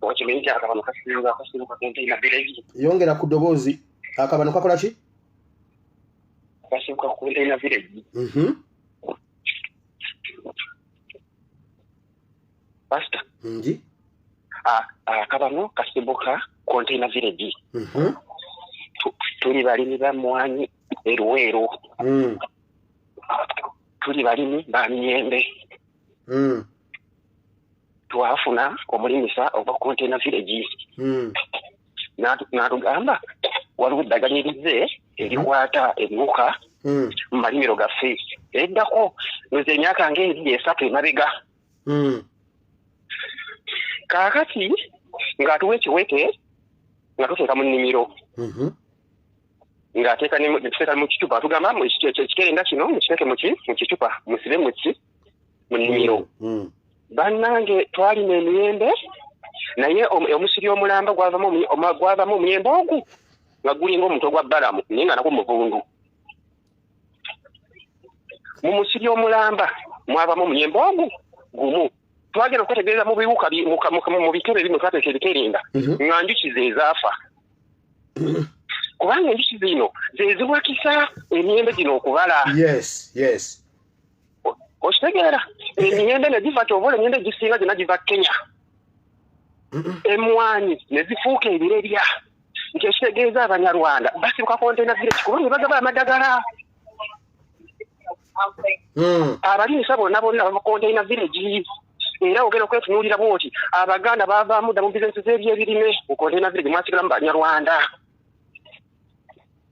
Okimanyi nti akabano kasinga kasibuka Container Village. Yongera ku ddoboozi. Akabano kakola ki? Kasibuka Container Village. Pasita. Ngi. Akabano kasibuka Container Village. Tuli balimi ba mmwanyi e Luweero. Tuli balimi ba miyembe. Twafuna omulimisa ogwa Container Village. N'atugamba waliwo eddagala erize erikwata ebiwuka mu malimiro gaffe. Eddako nze emyaka ng'ebiri esatu emabega. Kaakati ng'atuwa ekiweke nga tuteeka mu nnimiro, ng'ateeka tuteeka mu kicupa, atugamba ekikerenda kino mukiteeke mu kicupa, musibe mu ki mu nnimiro. Bannange, twalima emiyembe, naye omusiri omulamba gwavamu omuyembe ogwo nga gulinga omutwe gwa balamu, naye nga nagwo muvundu. Mu musiri omulamba mwavamu omuyembe ogwo gumu. Twagenda okwetegereza mu biwuka mu bitebe ebimu twateeka ebiterenda, nga njuki ze zaafa, kubanga enjuki zino ze ziwakisa emiyembe gino okubala. Okitegeera, emiyembe ne giva kyobola, emiyembe gisinga gyonna giva Kenya, emwanyi ne zifuuka ebirerya, nti ekitegeeza Abanyarwanda basibuka Container Village, kubanga bagaba amadagala. Abalimisa bonna bonna bava Container Village. Era ogenda okwetunuulira bwoti, Abaganda bavaamu dda mu bizinesi z'ebyebirime, mu Container Village mwasigalamu Banyarwanda.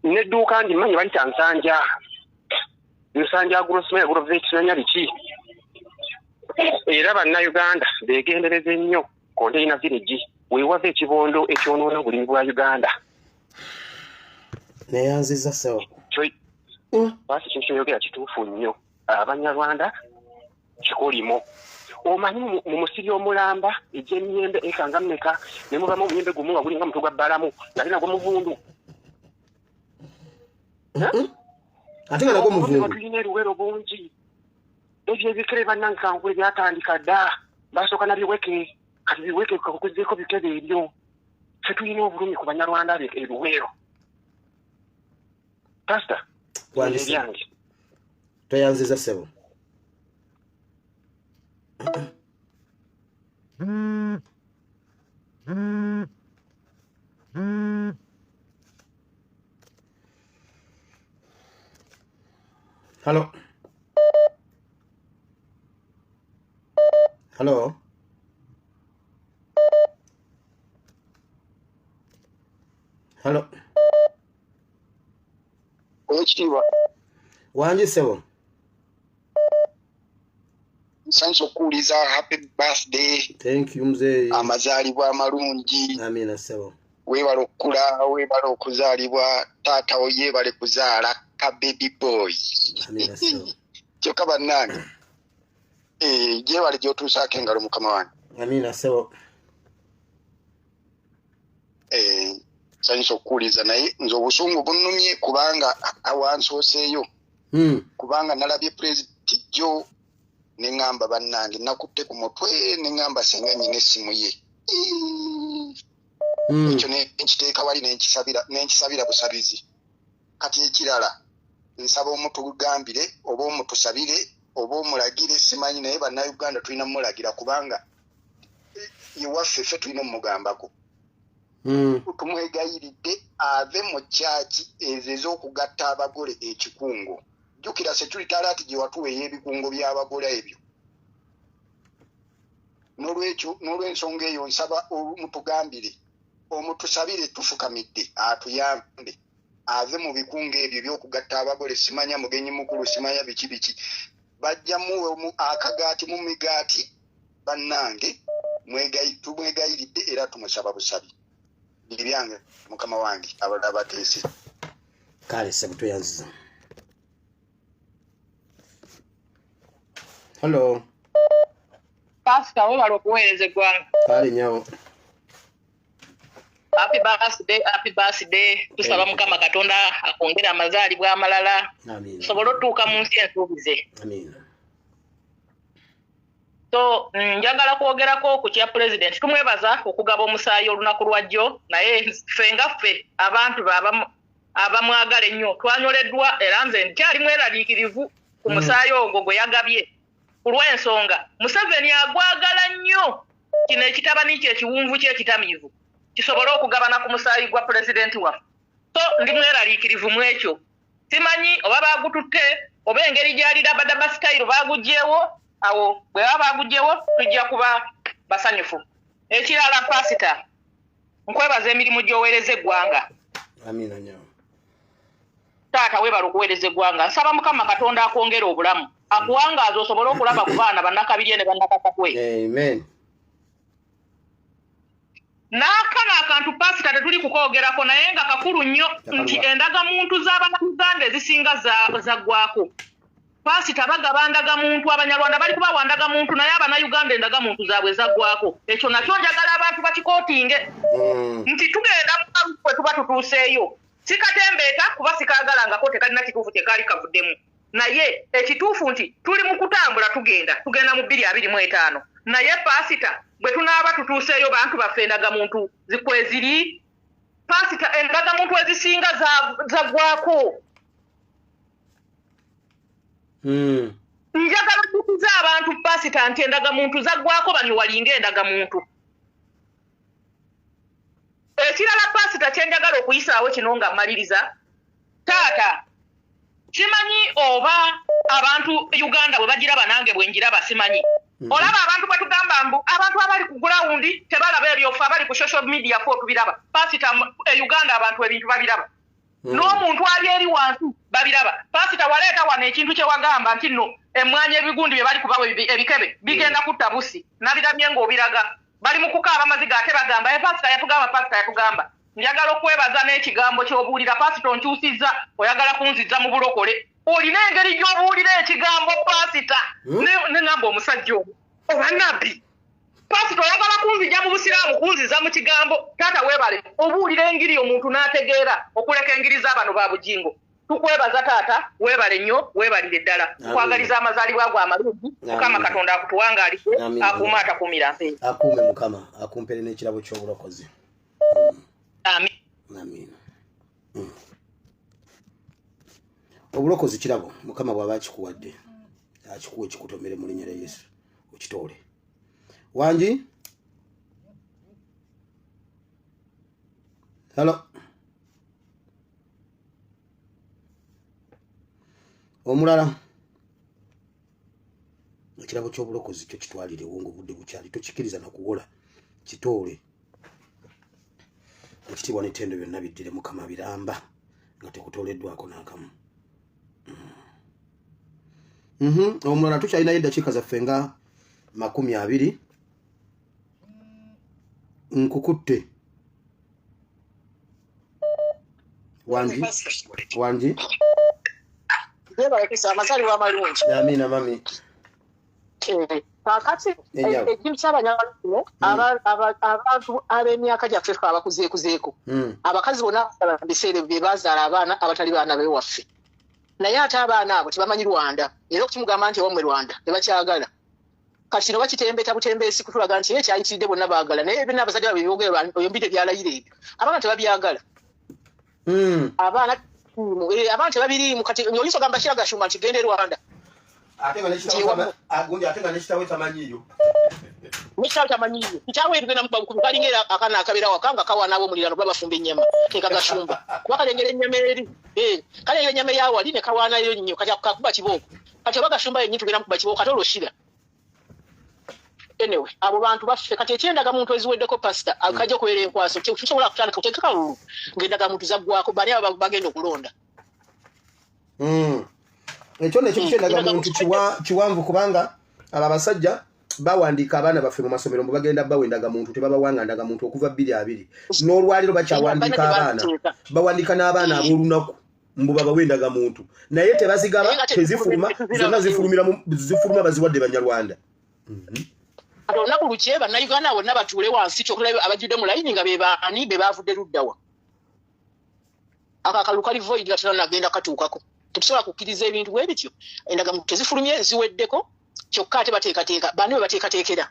N'edduuka ndimanyi balita Nsanja, Nsanja Agro, Agrovet, simanya biki. Era Bannayuganda beegendereze nnyo, Container Village weewava ekibondo ekyonoona obulimi bwa Uganda. Neyanziza sebo. Basi kintu kyoyogera kituufu nnyo. Abanyarwanda kikolimo. Omanyi mu musiri omulamba egy'emiyembe eka nga mmeka ne mubamu omuyembe gumu nga gulinga mutwe gwa bbalamu ng'ate nagwo muvundu. Ate nga nagwo muvundu. Tulina eruwero bungi. Ebyo ebikere bannange kankule byatandika dda. Basooka na biweke, kati biweke kakuzeeko bikebe ebyo. Ffe tulina obulumi ku Banyarwanda abo eruwero. Pastor, ebyange. Tweyanziza ssebo. Hello. Hello. Hello. Owekitiibwa. Wangi ssebo. Nsanyuse okuwuliza happy birthday. Thank you mzee. Amazaalibwa amalungi. Amina ssebo. Weebale okukula, weebale okuzaalibwa, taata wo yeebale kuzaala ka baby boy. Amina ssebo. Kyokka bannange. Gyebale gy'otuusaako engalo mukama wange. Amina ssebo. Nsanyuse okuwuliza naye nze obusungu bunnumye kubanga awansooseeyo. Kubanga nalabye pulezidenti jjo ne ŋŋamba bannange nakutte ku mutwe ne ŋŋamba senga nnyina essimu ye. Ekyo ne nkiteeka wali ne nkisabira busabizi. Kati ekirala nsaba omutugambire oba omutusabire oba omulagire simanyi naye bannayuganda tulina mulagira kubanga ewaffe ffe tulina omugambako. Tumwegayiridde ave mu kyaki ezo ez'okugatta abagole ekikungo. Jjukira security alert gye watuwa ey'ebikungo by'abagole ebyo. N'olwekyo n'olw'ensonga eyo nsaba omutugambire omutusabire tufukamidde atuyambe ave mu bikungo ebyo eby'okugatta abagole simanya mugenyi mukulu simanya biki biki. Bajja muwe akagaati mu migaati bannange tumwegayiridde era tumusaba busabi. Ebyange mukama wange abalala bateese. Kale ssebo tweyanziza. Hello. Pastor, webale okuweereza eggwanga. Kale nnyawo. Happy birthday, happy birthday. Tusaba Mukama Katonda akwongere amazaalibwa amalala. Amiina. Tusobole otuuka mu nsi ensuubize. Amiina. So njagala kwogerako ku kya pulezidenti. Tumwebaza okugaba omusaayi olunaku lwa jjo, naye ffe nga ffe abantu abamwagala ennyo twanyoleddwa era nze nkyali mweraliikirivu ku musaayi ogwo gwe yagabye. Ku lw'ensonga Museveni agwagala nnyo kino ekitabani kye ekiwunvu kye ekitamiivu kisobole okugabana ku musaayi gwa pulezidenti waffe. So ndi mweraliikirivu mu ekyo. Simanyi oba baagututte oba engeri gy'ali dabadaba sitayiro baaguggyewo. Awo bwe baba baaguggyewo tujja kuba basanyufu. Ekirala pasita, nkwebaza emirimu gy'oweereza eggwanga. Amiina nnyo. Taata weebale okuweereza eggwanga. Nsaba Mukama Katonda akwongere obulamu, akuwangaaze osobole okulaba ku baana bannakabirye ne bannakasakwe. Amen. N'akano akantu pasita tetuli kukoogerako naye nga kakulu nnyo nti endagamuntu z'Abannayuganda ezisinga zaggwako. Pasita bagaba ndagamuntu, Abanyarwanda bali kubawa ndagamuntu naye Abannayuganda endagamuntu zaabwe zaggwako. Ekyo nakyo njagala abantu bakikootinge nti tugenda mu kalulu bwe tuba tutuuseeyo. Sikatembeeta kuba sikaagalangako tekalina kituufu kye kaali kavuddemu. Naye ekituufu nti tuli mu kutambula tugenda mu 2025. Naye pasita bwe tunaaba tutuuseeyo bantu baffe endagamuntu zikweziri. Pasita endagamuntu ezisinga zaggwako. Njagala okukuza abantu pasita nti endagamuntu zaggwako baniwalinga endagamuntu. Ekirala pasita kye njagala okuyisaawo kino nga mmaliriza, taata simanyi oba abantu Uganda bwe bagiraba nange bwe njiraba simanyi. Olaba abantu bwe tugamba mbu abantu abali ku ground tebalaba ebyofa, abali ku social media fo tubiraba. Pasita e Uganda abantu ebintu babiraba. N'omuntu ali eri wansi babiraba. Pasita waleeta wano ekintu kye wagamba nti nno emmwanyi ebigundi bye bali kubawa ebikebe bigenda kutta busi. Nabirabye ng'obiraga. Bali mu kukaaba amaziga ate bagamba pasita yatugamba, pasita yatugamba. Njagala okwebaza n'ekigambo ky'obuulira. Pasita onkyusizza, oyagala kunzizza mu bulokole. Olina engeri gy'obuulira ekigambo pasita. Ne ŋŋamba omusajja oyo. Oba nabbi pasito oyagala kunzija mu busiraamu, kunziza mu kigambo. Taata weebale obuulira engiri omuntu n'ategeera okuleka engiri z'abano ba Bujingo. Tukwebaza taata, weebale nnyo, weebalire ddala. Tukwagaliza amazaalibwa go amalungi. Mukama Katonda akutuwangaalise, akuume atakuumira mpeera. Akuume Mukama, akumpere n'ekirabo ky'obulokozi. Amiina. Obulokozi kirabo Mukama bw'aba akikuwadde, akikuwa ekikutomere mu linnya lya Yesu, okitoole. Wangi? Hello. Omulala, ekirabo ky'obulokozi kyo kitwalirewo ng'obudde bukyali, tokikiriza na kuwola, kitoole. Ekitiibwa n'ettendo byonna biddire Mukama biramba nga tekutoleddwako n'akamu. Omulala, tukyalinayo eddakiika zaffe nga 20. Nkukutte. Wangi? Wangi? Amazaalibwa amalungi. Amiina mami. Kaakati ekintu ky'abanyarwanda, abantu ab'emyaka gyaffe ffe abakuzeekuzeeko, abakazi bonna mu biseera bye bazaala abaana abatali baana bewaffe, naye ate abaana abo tebamanyi Rwanda, era okukimugamba nti ewammwe Rwanda tebakyagala. Kati kino bakitembeta butembeesi kutulaga nti ekyayitiridde bonna baagala, naye byonna abazadde baabwe byogera oyombi tebyalayira ebyo, abaana tebabyagala. Abaana tebabiriimu. Kati oyinza ogamba Kira Gashumba nti genda e Rwanda, ate nga nekitawe tamanyiiyo. Nekitawe tamanyiiyo. Kitaawe ebigenda mukuba kalinga era akaana akabeera waka nga kawaana ab'omuliraano babafumba ennyama keka Gashumba, kuba kalengera ennyama eri, kalengera ennyama eyawali ne kawaanayo nnyo. Kati kakuba kibooko. Kati oba Gashumba yennyini tugenda mukuba kibooko, kati olwo Shira. Anyway, abo bantu baffe. Kati ekyendagamuntu eziweddeko, pasita, kajja okubeera enkwaso. Tusobola kutandika kuteeka kalulu ng'endagamuntu zaggwako? Bani abo bagenda okulonda? Ekyo nekyo kyendagamuntu kiwanvu, kubanga abo abasajja bawandiika abaana baffe mu masomero mbu bagenda bawa endagamuntu, tebabawanga ndagamuntu okuva 2020. N'olwaliro bakyawandiika abaana, bawandiika n'abaana ab'olunaku mbu babawe endagamuntu, naye tebazigaba, tezifuluma, zonna zifuluma baziwadde Banyarwanda. Kati olunaku lukye Bannayuganda bonna batuule wansi kyokulabe abajjudde mu layini nga be baani, be baavudde luddawa. Ako akalulu kali void, gatera nagenda katuukako. Tetusobola kukkiriza ebintu bwe bityo. Endagamuntu tezifulumye, ziweddeko, kyokka ate bateekateeka. Bani bwe bateekateekera?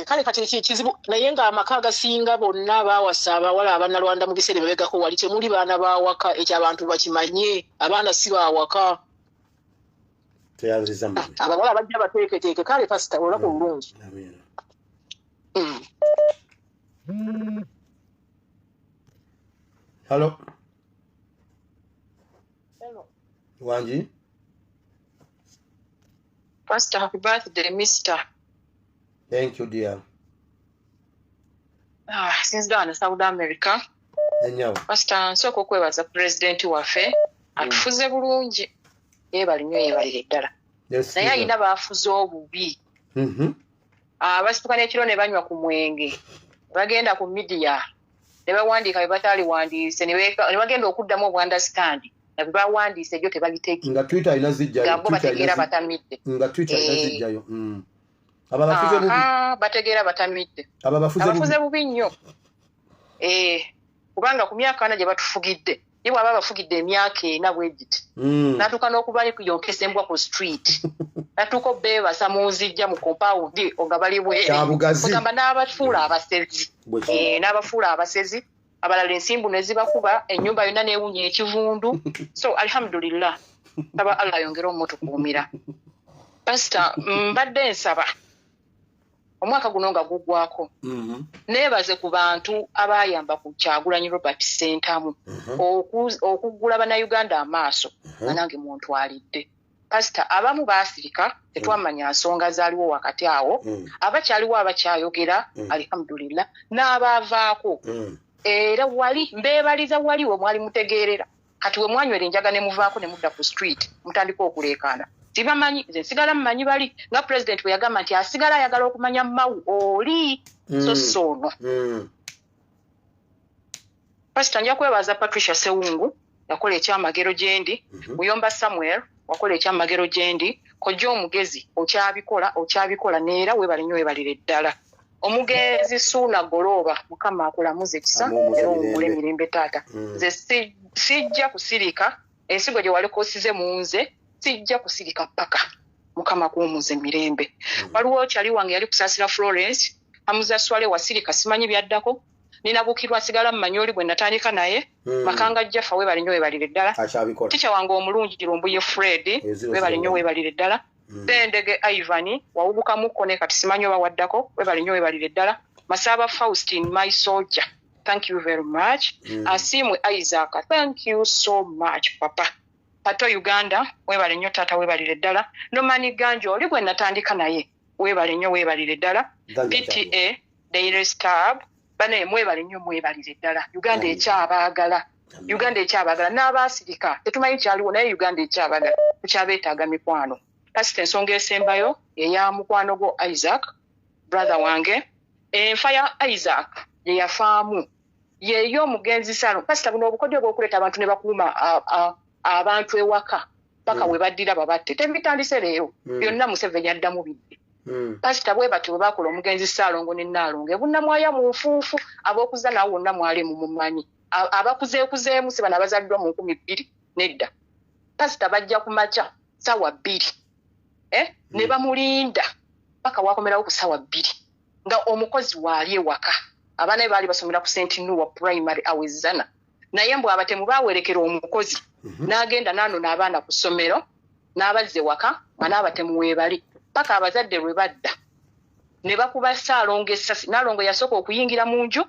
Kale kati kizibu, naye ng'amaka agasinga bonna baawasa abawala Abannalwanda mu biseera emabegako wali, temuli baana bawaka. Ekyo abantu bakimanye, abaana si baawaka. Tweyanziza mami. Abawala bajja bateeketeeke. Kale pasita, olunaku olulungi. Amiina. Hello. Wangi? Pastor, happy birthday, mister. Thank you, dear. Ah, since down South America. Enyawo. Pastor, nsooka okwebaza pulezidenti waffe, atufuze bulungi. Yeebale nnyo, yeebalire ddala. Naye alina baafuze obubi. Abasituka n'ekiro ne banywa ku mwenge, bagenda ku media ne bawandiika bye bataaliwandiise, ne bagenda okuddamu obwandastandi nga bye bawandiise ebyo tebabitegeera. Nga Twitter alina zijjayo. Nga bo bategeera batamidde. Nga Twitter alina zijjayo. Aba bafuze bubi. Bategeera batamidde. Aba bafuze bubi. Abafuze bubi nnyo. Kubanga ku myaka 4 gye batufugidde, ye bw'aba bafugidde emyaka 4 bwe giti, n'atuuka n'okuba yonkesa embwa ku street, n'atuuka obbeebasa mu nzijja mu compound nga bali bweru, ogamba n'abafuula abasezi, n'abafuula abasezi abalala, ensimbu ne zibakuba, ennyumba yonna n'ewunya ekivundu. So alhamdulillah, saba Allah ayongere omutukuumira. Pasita, mbadde nsaba omwaka guno nga guggwako, neebaze ku bantu abayamba ku Kyagulanyi Robert Ssentamu okuggula Bannayuganda amaaso, nga nange muntwalidde. Pasita, abamu baasirika, tetwamanya nsonga zaaliwo wakati awo. Abakyaliwo abakyayogera, alhamdulillah, n'abaavaako era wali mbeebaliza wali we mwali mutegeerera. Kati we mwanywera enjaga ne muvaako ne mudda ku street mutandika okuleekaana, sibamanyi. Nze nsigala mumanyi bali nga pulezidenti bwe yagamba nti asigala ayagala okumanya Mawu oli, so so ono. Pasita, nja kwebaza Patricia Sewungu, yakola ekyamagero gyendi, Muyomba Samuel. Wakola ekyamagero gyendi, kojja omugezi okyabikola, okyabikola neera webale nnyo, webalire ddala. Omugenzi Suuna Golooba, Mukama akulamuze ekisa era owummule emirembe taata. Nze sijja kusirika, ensigo gye walekosize mu nze sijja kusirika paka Mukama kuwumuza emirembe. Waliwo kyali wange yali Kusaasira Florence, Hamuza Swale wasirika, simanyi byaddako. Ninabukirwa sigala mmanyi oli gwe natandika naye. Makanga Jaffa, webale nnyo, webalire ddala. Ticca wange omulungi Lumbuye Fred, webale nnyo, webalire ddala. Sendege Ivan wawubukamukko ne kati simanyi oba waddako, webale nnyo, webalire ddala. Masaba Faustin, my soldier, thank you very much. Asiimwe Isaac, thank you so much papa. Pato Uganda, webale nnyo taata, webalire ddala. Nomani Ganja oli gwe natandika naye, webale nnyo, webalire ddala. PTA Daily Star bane, mwebale nnyo, mwebalire ddala. Uganda ekyabaagala, Uganda ekyabaagala n'abaasirika tetumanyi kyaliwo, naye Uganda ekyabaagala, tukyabeetaaga mikwano. Pasita, ensonga esembayo eya mukwano gwo Isaac, brother wange, enfa ya Isaac gye yafaamu yeyo omugenzi Salo. Pasita, buno obukodyo obw'okuleeta abantu ne bakuuma abantu ewaka paka we baddira babatte tebitandise leero. Byonna Museveni addamu bidde. Pasita, bwe batyo bwe bakola omugenzi Saalongo ne Nnaalongo ebunnamwaya mu nfuufu ab'okuza nawe wonna mwali mumumanyi, abakuzeekuzeemu si bano abazaaliddwa mu 2000 nedda. Pasita, bajja ku makya 2:00, ne bamulinda paka wakomerawo ku 2:00 nga omukozi waali ewaka. Abaana be baali basomera ku St Noa Primary awezana, naye mbw abatemu baawerekera omukozi n'agenda n'anona abaana ku ssomero n'abazza ewaka nga n'abatemu weebali paka abazadde lwe badda ne bakuba Ssaalongo essasi. Naalongo yasooka okuyingira mu nju,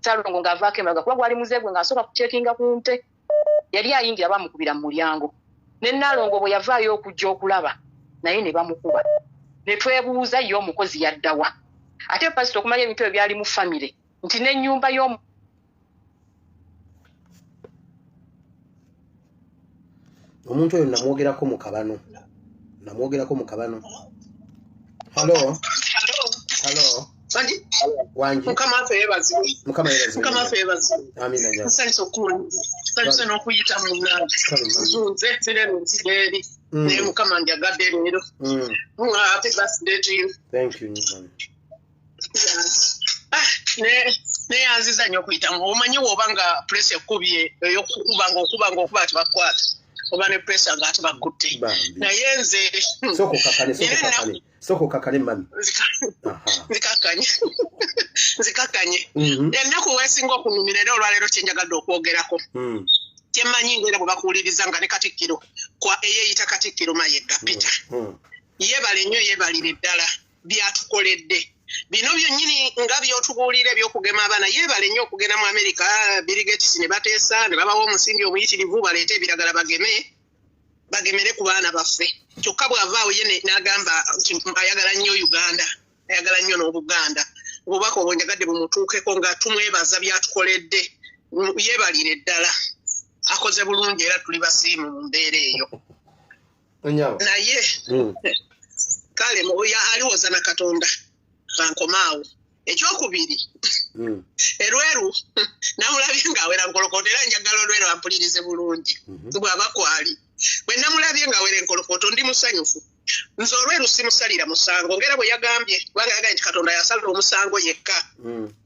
Ssaalongo ng'avaako emabega kuba gwali muzeegwe ng'asooka kucekinga ku nte. Yali ayingira bamukubira mu mulyango, ne Naalongo bwe yavaayo okujja okulaba naye ne bamukuba. Ne twebuuza ye omukozi yaddawa. Ate pasita, okumanya ebintu ebyo byali mu famire nti n'ennyumba y'omu Omuntu oyo namwogerako mu kabano, namwogerako mu kabano. Hello, hello. Wangi. Mukama waffe yeebazibwe. Mukama yeebazibwe. Mukama waffe yeebazibwe. Amina nya. Nsanyuse okuwuliriza, nsanyuse n'okuyita munnange. Nzunze sirero nzira eri, naye Mukama njagadde leero. Happy birthday to you. Thank you, mami. Ah, neyanziza nnyo okuyitamu. Omanyi woba nga pressure ekubye eyokukuba ngaokuba ngaokuba tebakukwata, oba ne pressure nga ate bakutte, naye nze Sooka okakkane, sooka okakkane, sooka okakkane mami. Nzikakkanye, nzikakkanye. Ennaku weesinga okunyumira era olwaleero kyenjagadde okwogerako, kyemmanyi ngaera bwe bakuwuliriza nga ne Katikkiro kwa eyeeyita Katikkiro Mayega Peter, yeebale nnyo, yeebalire ddala byatukoledde bino byonnyini nga byotubuulira ebyokugema abaana. Yeebale nnyo okugenda mu Amerika, Bill Gates ne bateesa ne babawa omusimbi omuyitirivu baleete ebiragala bageme bagemere ku baana baffe. Kyokka bw'avaawo ye n'agamba nti ayagala nnyo Uganda, ayagala nnyo n'Obuganda. Obubaka obwo njagadde bumutuukeko nga tumwebaza byatukoledde. Yeebalire ddala, akoze bulungi era tuli basiimu mu mbeera eyo. Naye kale aliwoza na Katonda kankomaawo. Ekyokubiri, Erweru namulabye ng'awera nkolokoto, era njagala Olweru ampulirize bulungi bw'aba kwali. Bwe namulabye ng'awera enkolokoto ndi musanyufu. Nze Olweru simusalira musango ngera bwe yagambye, kubanga yagambye nti Katonda yasala omusango yekka,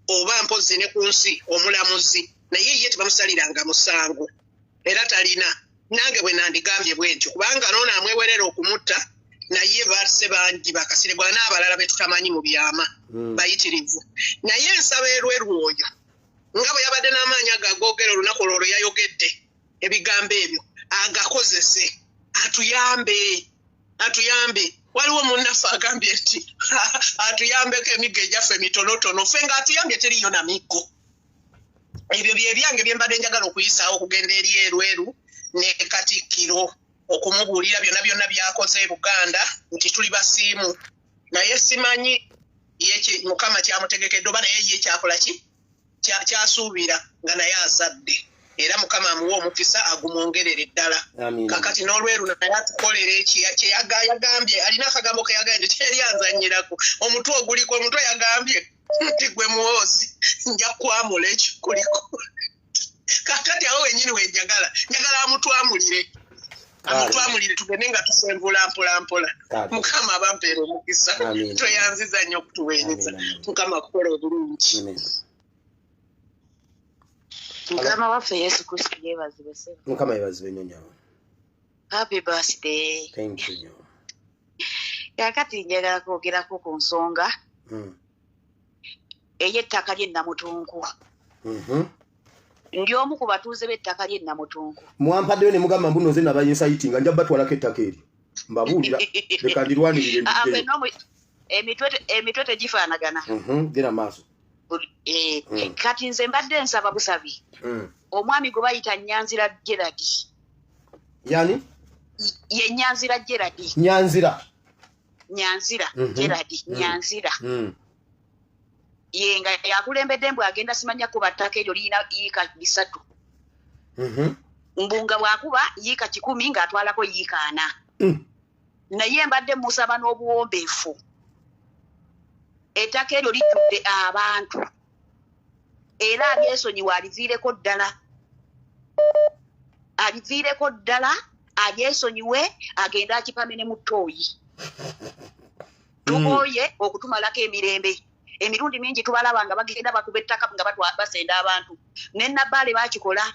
oba mpozi ne ku nsi omulamuzi, naye ye tebamusaliranga musango era talina. Nange bwe nandigambye bwe ntyo, kubanga noono amwewerera okumutta naye basse bangi bakasiregwa n'abalala be tutamanyi mu byama bayitirivu. Naye nsaba Erweru oyo nga bwe yabadde n'amaanyi ago agoogera olunaku olwo lwe yayogedde ebigambo ebyo, agakozese atuyambe, atuyambe. Waliwo munnaffe agambye nti atuyambeko emiggo egyaffe mitonotono, ffe ng'atuyambye teriyo na miggo. Ebyo bye byange bye mbadde njagala okuyisaawo okugenda eri Erweru ne Katikkiro okumubuulira byonna byonna by'akoze e Buganda nti tuli basiimu, naye simanyi ye Mukama kyamutegekedde oba naye ye kyakola ki kyasuubira nga naye azadde, era Mukama amuwe omukisa agumwongerere ddala. Kakati n'Olweru naye atukolere kyeyagambye, alina akagambo ke yagambye nti teri anzannyirako omutwe oguliko omutwe. Yagambye nti gwe Muhoozi nja kwamula ekikuliko. Kakati awo wenyini wenjagala, njagala amutwamulire. Amutwamulire tugende nga tusenvula mpola mpola. Mukama abampeera omukisa. Tweyanziza nnyo okutuweereza. Mukama akukola obulungi. Mukama waffe Yesu Kristo yeebazibwe ssebo. Mukama yeebazibwe nnyo nnyabo. Happy birthday. Thank you nnyo. Kaakati njagala kwogerako ku nsonga ey'ettaka ly'e Namutunku. Ndi omu ku batuuze b'ettaka ly'e Namutunku. Mwampaddeyo ne mugamba mbu nze nabayinsayitinga nja batwalako ettaka eryo. Mbabuulira leka ndirwanirire ndiddeyo. Emitwe tegifaanagana. Genda maaso. Kati nze mbadde nsaba busabi. Omwami gwe bayita Nyanzira Gerard. Yani? Ye Nyanzira Gerard. Nyanzira. Nyanzira Gerard Nyanzira. Ye nga yakulembedde mbu agenda simanya kuba ttaka eryo lirina yiika 3. Mbu nga bw'akuba yiika 100 ng'atwalako yiika 4. Naye mbadde musaba n'obuwombeefu. Ettaka eryo lijjudde abantu. Era alyesonyiwa aliviireko ddala. Aliviireko ddala alyesonyiwe agende akipame ne mu ttooyi. Tukooye okutumalako emirembe. Emirundi mingi tubalaba nga bagenda bakuba ettaka nga basenda abantu. Ne Nabbaale baakikola.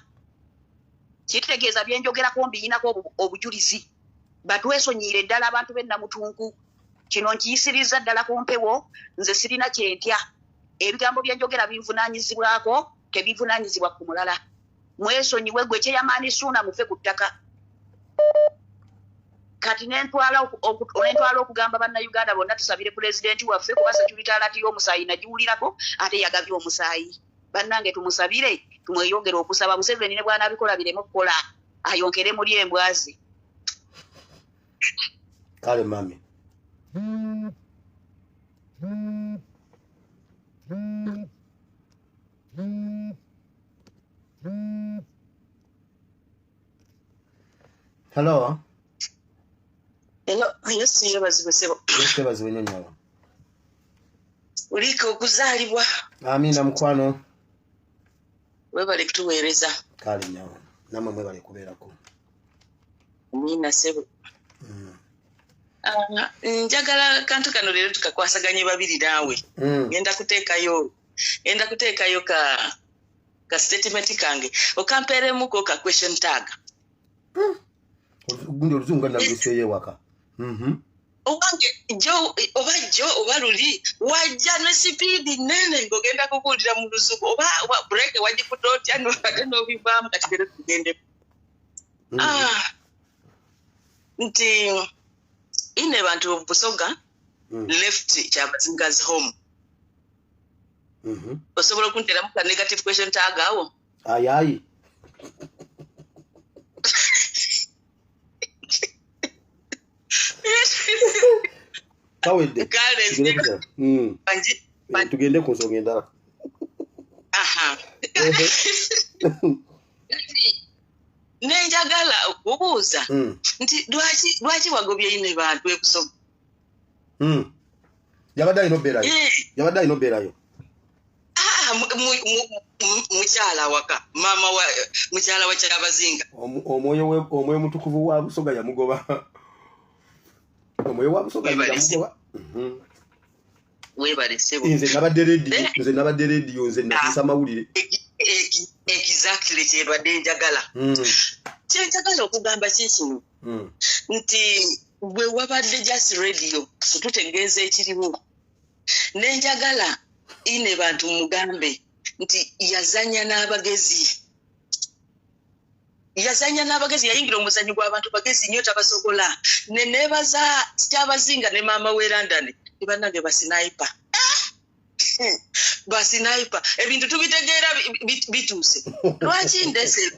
Kitegeeza bye njogerako mbiyinako obujulizi. Batwesonyiire ddala abantu b'e Namutunku. Kino nkiyisiriza ddala ku mpewo, nze sirina kye ntya. Ebigambo bye njogera binvunaanyizibwako, tebivunaanyizibwa ku mulala. Mwesonyiwe gwe kyeyamaani Ssuuna mufe ku ttaka. Kati nentwala okugamba bannayuganda bonna tusabire pulezidenti waffe kuba security alert y'omusaayi nagiwulirako ate yagabye omusaayi. Bannange tumusabire tumweyongere okusaba Museveni ne bw'anaabikola bireme okukola ayonkere muli embwazi. Kale mami. Hello. Hello, Yesu yeebazibwe ssebo. Yesu yeebazibwe nnyo nnyabo. Uliika okuzaalibwa. Amiina mukwano. Weebale kutuweereza. Kale nnyabo, nammwe mwebale kubeerako. Amiina ssebo. Njagala kantu kano leero tukakwasaganye babiri naawe. Ngenda kuteekayo ka statement kange. Okampeeremuko ka question tag. Gundi oluzungu nga naluseeyo ewaka. Owange jo oba jo oba luli wajja ne sipiidi nnene ng'ogenda kubuulira mu luzungu oba break wagikutte otya ate n'obivaamu kati leero tugende. Nti ine bantu of Busoga left Kyabazinga's home. Osobola okunteramu ka negative question tag awo? Ayayi. Kawedde. Tugende ku nsonga endala. Nenjagala okubuuza nti lwaki wagobye ine bantu e Busoga? Yabadde alina obbeerayo. Yabadde alina obbeerayo. Mukyala waka maama wa mukyala wa Kyabazinga. Omwoyo mutukuvu wa Busoga yamugoba. Omwoyo wa Busoga yamugoba. Weebale ssebo. Nze nabadde rediyo nze natuusa amawulire. Exactly kyebadde njagala. Kyenjagala okugamba kikino nti bwe wabadde just radio tutegeeza ekiriwo. Nenjagala ine bantu mugambe nti yazanya n'abagezi. Yazanya n'abagezi yayingira omuzannyo gw'abantu bagezi nnyo tabasobola. Ne neebaza Kyabazinga ne maama we London bannange basinaipa. Basinaipa ebintu tubitegeera bituuse. Lwaki ndese?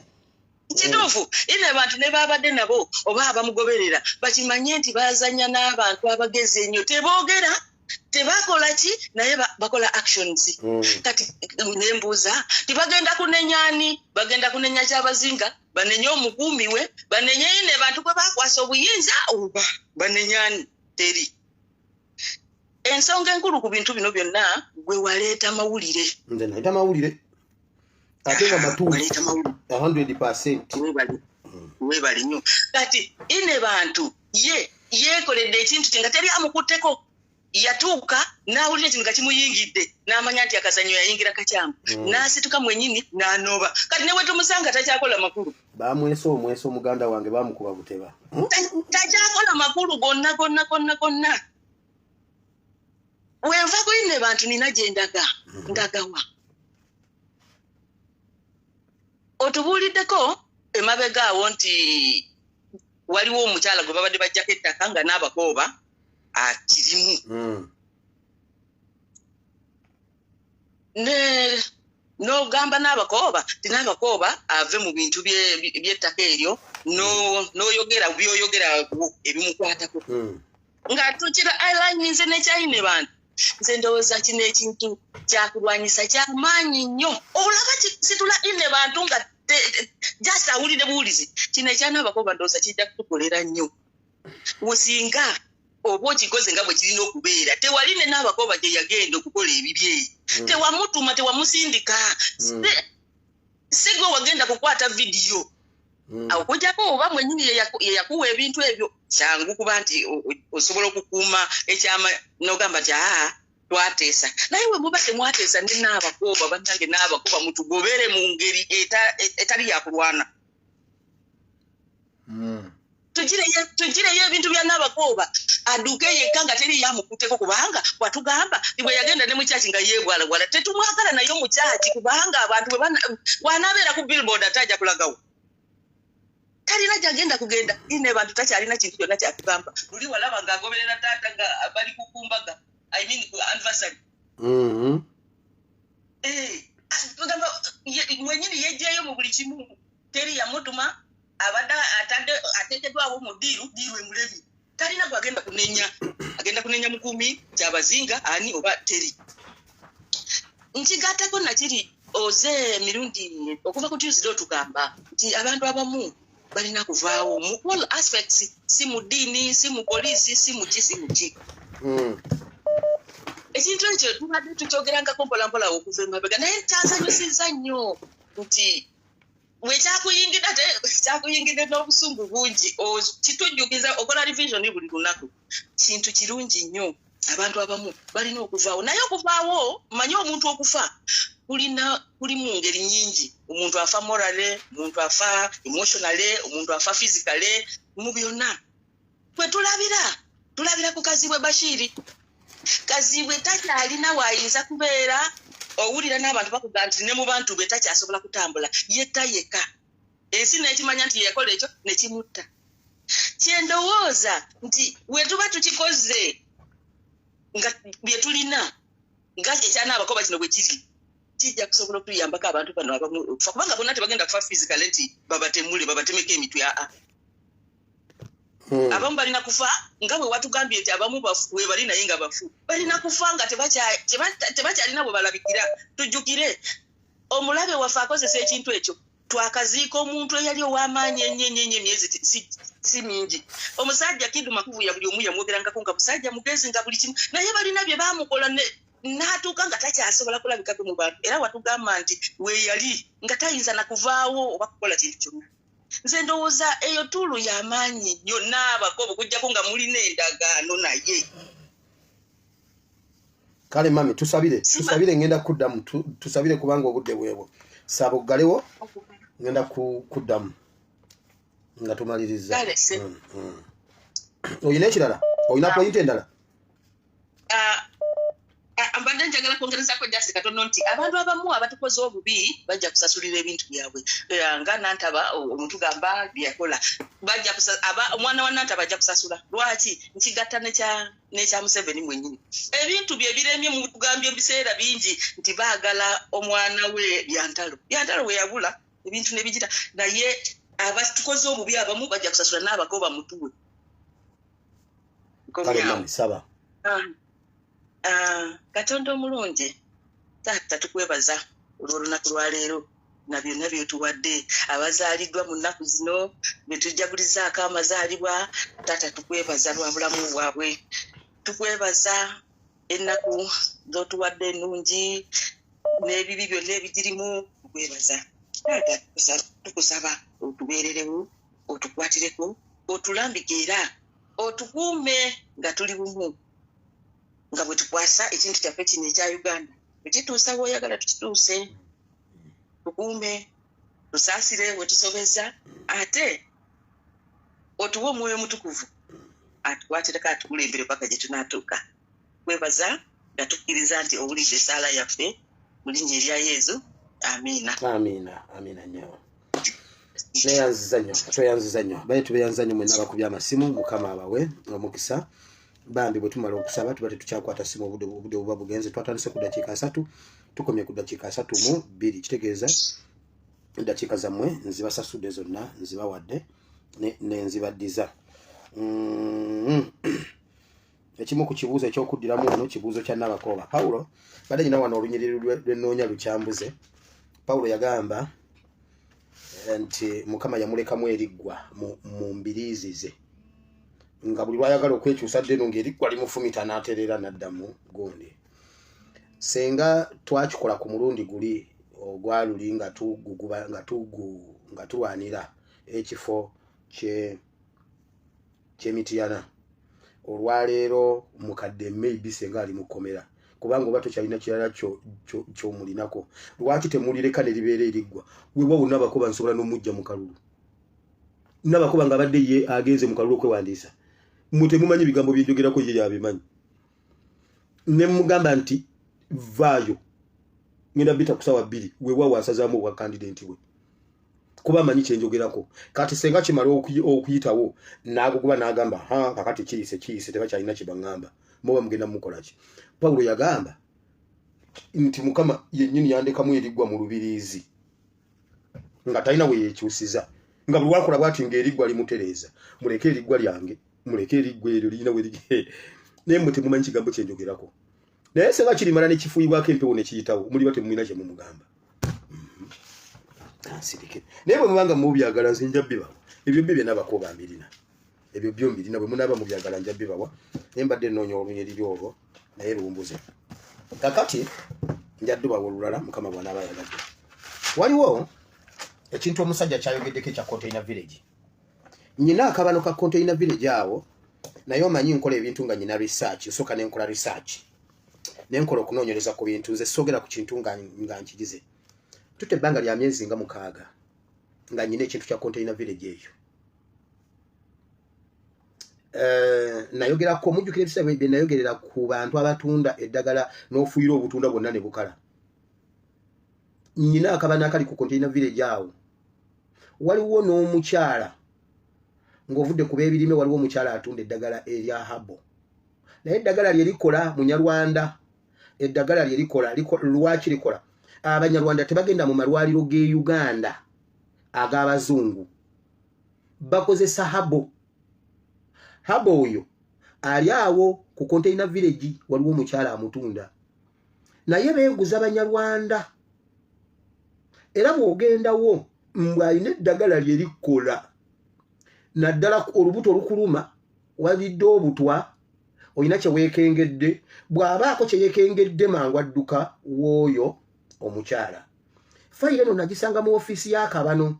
Kituufu ine abantu ne babadde nabo oba abamugoberera bakimanye nti bazanya n'abantu abagezi ennyo teboogera tebakola ki naye bakola actions. Kati nembuuza tibagenda kunenya ani? Bagenda kunenya Kyabazinga, banenye omukuumi we, banenye ine bantu kwe bakwasa obuyinza oba banenya ani? Teri. Ensonga enkulu ku bintu bino byonna gwe waleeta mawulire. Nze naleeta mawulire. Ate nga matuufu 100%. Webale nnyo. Kati ine bantu ye yeekoledde ekintu kye nga teri amukutteko, yatuuka n'awulira ekintu nga kimuyingidde n'amanya nti akazannyo yayingira kakyamu, n'asituka mwennyini n'anoba. Kati ne bwe tumusanga takyakola makulu. Bamwesa omweso muganda wange, bamukuba buteba. Takyakola makulu gonna gonna gonna gonna. Wenva ku Inhebantu nina gye ndaga, ndagawa. Otubuuliddeko emabega awo nti waliwo omukyala gwe babadde bajjako ettaka nga n'abakooba akirimu. N'ogamba n'abakooba ti n'abakooba ave mu bintu by'ettaka eryo, n'oyogera by'oyogera ebimukwatako. Nga tukira aligninze n'ekya Inhebantu. Nze ndowooza kino ekintu kyakulwanyisa kyamaanyi nnyo. Olaba situla Inhebantu nga just awulire buwulizi. Kino ekyanabakooba ndowooza kijja kutukolera nnyo. Singa oba okikoze nga bwe kirina okubeera, tewali ne n'abakooba gye yagenda okukola ebibye. Tewamutuma, tewamusindika. Si gwe wagenda kukwata vidiyo. Okuggyako oba mwennyini ye yakuwa ebintu ebyo, kyangu kuba nti osobola okukuuma ekyama n'ogamba nti aa twateesa. Naye bwe muba temwateesa ne n'abakooba, bannange n'abakooba mutugobere mu ngeri etali ya kulwana. Tugireyo ebintu bya n'abakooba adduke yekka nga teri yamukutteko, kubanga watugamba bwe yagenda ne mu kyaki nga yeebwalabwala. Tetumwagala naye mu kyaki, kubanga abantu bw'anaabeera ku billboard ate ajja kulagawo. Talina gy'agenda kugenda. Inhebantu takyalina kintu kyonna kyatugamba. Luli walaba ng'agoberera taata nga bali ku kumbaga, I mean ku anniversary. Tugamba mwennyini yeggyeyo mu buli kimu, teri yamutuma, abadde atadde ateekeddwawo mu ddiiru, ddiiru emulebi. Talina gw'agenda kunenya, agenda kunenya mukuumi kyabazinga ani oba teri. Nkigattako nakiri oze emirundi okuva ku Tuesday otugamba nti abantu abamu balina kuvaawo mu all aspects, si mu ddiini, si mu poliisi, si mu ki, si mu ki. Ekintu ekyo tubadde tukyogerangako mpolampola okuva emabega, naye kyansanyusizza nnyo nti bwe kyakuyingidde, ate kyakuyingidde n'obusungu bungi, kitujjukiza okola revision buli lunaku. Kintu kirungi nnyo, abantu abamu balina okuvaawo. Naye okuvaawo, mmanyi omuntu okufa kuli mu ngeri nnyingi. Omuntu afa morally, omuntu afa emotionally, omuntu afa physically, mu byonna. Bwe tulabira ku Kazibwe Bashiri. Kazibwe takyalina waayinza kubeera, owulira n'abantu bakugamba nti ne mu bantu be takyasobola kutambula, yetta yekka. Ensi n'ekimanya nti yeyakola ekyo ne kimutta. Kye ndowooza nti bwe tuba tukikoze nga bye tulina, nga ekyanaabakooba kino bwe kiri, kijja kusobola okutuyambako abantu bano abamu okufa, kubanga bonna tebagenda kufa physically nti babatemule babatemeko emitwe, aa. Abamu balina kufa nga bwe watugambye nti abamu bafu, we bali naye nga bafu. Balina kufa nga tebakyalina bwe balabikira. Tujjukire omulabe waffe akozesa ekintu ekyo. Twakaziika omuntu eyali ow'amaanyi ennyo ennyo ennyo emyezi si mingi. Omusajja Kindu Makubuya buli omu yamwogerangako nga musajja mugezi nga buli kimu, naye balina bye baamukola n'atuuka nga takyasobola kulabikako mu bantu. Era watugamba nti we yali nga tayinza na kuvaawo oba kukola kintu kyonna. Nze ndowooza eyo ttuulu y'amaanyi nnyo n'abakooba, okuggyako nga mulina endagaano naye. Kale mami, tusabire, tusabire, ngenda kuddamu, tusabire kubanga obudde bwebwo. Saba oggalewo, ngenda kuddamu nga tumaliriza. Oyina ekirala? Oyina point endala? Mbadde njagala kwongerezaako just katono nti abantu abamu abatukoze obubi bajja kusasulira ebintu byabwe. Nga Nantaba, omuntu gamba byeyakola, omwana wa Nantaba ajja kusasula. Lwaki nkigatta n'ekya Museveni mwennyini? Ebintu bye biremye mutugambye ebiseera bingi nti baagala omwana we Byantalo. Byantalo we yabula ebintu ne bigira, naye abatukoze obubi abamu bajja kusasula n'abagoba mutuwe. Kale mami, saba. Katonda omulungi, taata, tukwebaza olw'olunaku lwaleero na byonna byotuwadde. Abazaaliddwa mu nnaku zino be tujagulizaako amazaalibwa, taata, tukwebaza lwa bulamu bwabwe. Tukwebaza ennaku z'otuwadde ennungi n'ebibi byonna ebigirimu, tukwebaza. Taata, tukusaba otubeererewo. Otukwatireko, otulambike era otukuume nga tuli bumu, nga bwe tukwasa ekintu kyaffe kino ekya Uganda, tukituusa bw'oyagala tukituuse. Tukuume, tusaasire we tusobeza, ate otuwe Omwoyo Omutukuvu atukwatireko, atukulembere paka gye tunaatuuka. Kwebaza nga tukkiriza nti owulidde essaala yaffe, mu linnya erya Yezu, amiina. Amiina, amiina nnyo. Neyanziza nnyo, tweyanziza nnyo, baye tubeyanziza nnyo mwenna abakubye amasimu. Mukama abawe omukisa. Bambi, bwe tumala okusaba tuba tetukyakwata simu, obudde buba bugenze. Twatandise ku dakiika 30, tukomye ku dakiika 32, kitegeeza eddakiika zammwe nzibasasudde zonna, nzibawadde nenzibaddiza. Ekimu ku kibuuzo ekyokuddiramu wano, kibuuzo kya Nabakooba Pawulo. Badde nyina wano olunyiriri lwennoonya lukyambuze. Pawulo yagamba nti Mukama yamulekamu eriggwa mu mbiriizi ze, nga buli lwayagala okwekyusa ddeno ng'eriggwa limufumita n'atereera n'addamu gundi. Senga twakikola ku mulundi guli ogwaluli nga tuguguba nga tulwanira ekifo ky'emitiyana, olwaleero mukadde maybe senga ali mukomera, kubanga oba tokyalina kirala kyomulinako, lwaki temulireka ne libeera eriggwa? Wewawo Nabakoba nsobola n'omujja mu kalulu. Nabakoba nga abadde ye agenze mu kalulu okwewandiisa, mwe temumanyi bigambo byenjogerako, ye yabimanyi. Ne mugamba nti vaayo, ngenda bita ku saawa 2. Weewaawo asazaamu obwa candidate we, kuba amanyi kyenjogerako. Kati senga kimala okuyitawo n'aguguba n'agamba, ha, kakati kiyise, kiyise, tebakyalina kyebaŋŋamba, muba mugenda mukolaki? Pawulo yagamba nti Mukama yennyini yandekamu eriggwa mu lubiriizi, nga talina we yeekyusiza, nga buli lwakola bwati ng'eriggwa limutereeza. Muleke eriggwa lyange, muleke eriggwa eryo lirina we, naye mmwe temumanyi kigambo kyenjogerako. Naye senga kirimala ne kifuuyibwako empewo ne kiyitawo, muliba temulina kye mumugamba. Ansirike. Naye bwe mubanga mubyagala, nze nja bibawa. Ebyo byo byenabakoba mbirina, ebyo byo mbirina. Bwe munaaba mubyagala nja bibawa, naye mbadde nnoonya olunyiriri olwo naye lumbuze. Kakati nja ddubawa olulala, Mukama bw'anaaba ayagadde. Waliwo ekintu omusajja kyayogeddeko ekya Container Village. Nyina akabano ka Container Village awo, naye omanyi nkola ebintu nga nyina research. Nsooka nenkola research, nenkola okunoonyereza ku bintu. Nze soogera ku kintu nga nkigize. Tuta ebbanga lya myezi nga 6 nga nyina ekintu kya Container Village eyo. Nayogerako, mujjukira ebiseera bye nayogerera ku bantu abatunda eddagala n'ofuuyira obutunda bwonna ne bukala. Nyina akabano akali ku Container Village awo. Waliwo n'omukyala ng'ovudde ku beebirime, waliwo omukyala atunda eddagala erya herbal, naye eddagala lye likola Munyarwanda. Eddagala lye likola. Lwaki likola? Abanyarwanda tebagenda mu malwaliro g'e Uganda ag'abazungu, bakozesa herbal. Herbal oyo ali awo ku Container Village, waliwo omukyala amutunda, naye beeguza Banyarwanda. Era bw'ogendawo, mbw alina eddagala lye likola, naddala olubuto olukuluma, walidde obutwa, olina kye weekengedde. Bw'abaako kye yeekengedde, mangu adduka w'oyo omukyala. Fayiro eno nagisanga mu ofiisi y'akabano,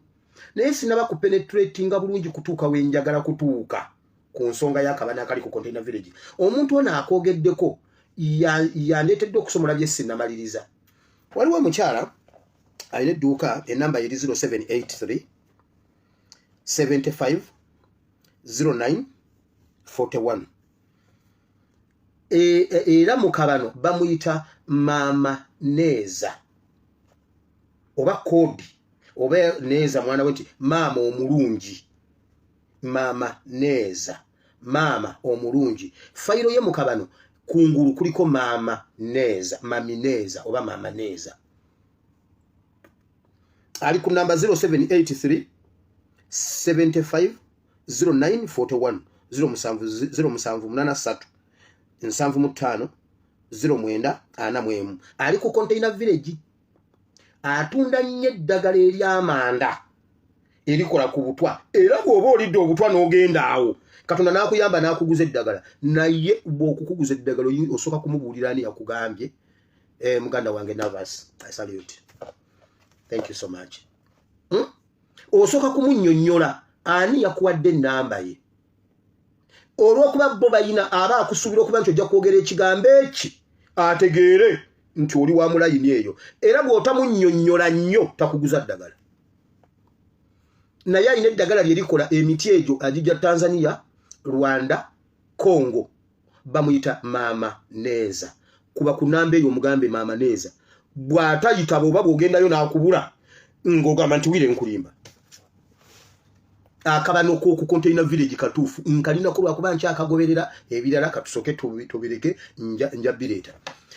naye sinaba kupenetratinga bulungi kutuuka wenjagala kutuuka ku nsonga y'akabano akali ku Container Village. Omuntu ono akwogeddeko yandeetedde okusomola bye sinnamaliriza. Waliwo omukyala alina edduuka, enamba eri 0783 75 09 41. Era mu kabano bamuyita Maama Neeza oba Koodi oba Neeza mwana we, nti maama omulungi, Maama Neeza, maama omulungi. Fayiro ye mu kabano kungulu kuliko Maama Neeza, Mami Neeza oba Maama Neeza. Ali ku namba 0783 75 09 41, 07 0783 75 09 41. Ali ku Container Village, atunda nnyo eddagala ery'amanda erikola ku butwa. Era bw'oba olidde obutwa n'ogenda awo, Katonda n'akuyamba n'akuguza eddagala, naye bw'okukuguza eddagala osooka kumubuulira ani yakugambye. Muganda wange Navas, I salute, thank you so much. Osooka kumunnyonnyola Ani yakuwadde ennamba ye? Olw'okuba bo bayina aba akusuubira okuba nti ojja kwogera ekigambo eki ategeere nti oli wa mulayini eyo, era bw'otamunnyonnyola nnyo takuguza ddagala. Naye alina eddagala lye likola emiti egyo agijja Tanzania, Rwanda, Congo. Bamuyita Maama Neeza. Kuba ku namba eyo omugambe Maama Neeza bw'atayitaba oba bw'ogendayo n'akubula ng'ogamba nti wire nkulimba. Akabano k'oku Container Village katuufu nkalinako lwakuba nkyakagoberera. Ebirala katusooke tubireke, nja bireeta.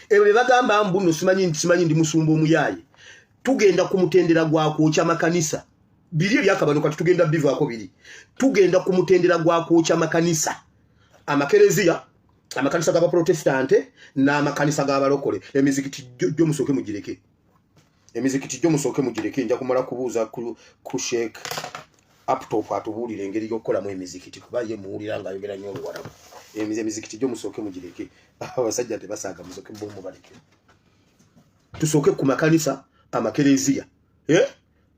Ebyo bye bagamba mbu nno simanyi simanyi ndi musumba omuyaaye. Tugenda ku mutendera gwa kwokya makanisa. Biri ebyakabano kati tugenda bivaako biri. Tugenda ku mutendera gwa kwokya makanisa, amakereziya, amakanisa g'abaprotestante n'amakanisa g'abalokole. Emizikiti gyo musooke mugireke, emizikiti gyo musooke mugireke. Nja kumala kubuuza ku Sheikh Aptop atubuulire engeri y'okukolamu emizikiti, kuba ye muwulira ng'ayogera nnyo Oluwarabu. Emizikiti gyo musooke mugireke, abasajja tebasaaga, musooke bo mubaleke. Tusooke ku makanisa, amakereziya, eh?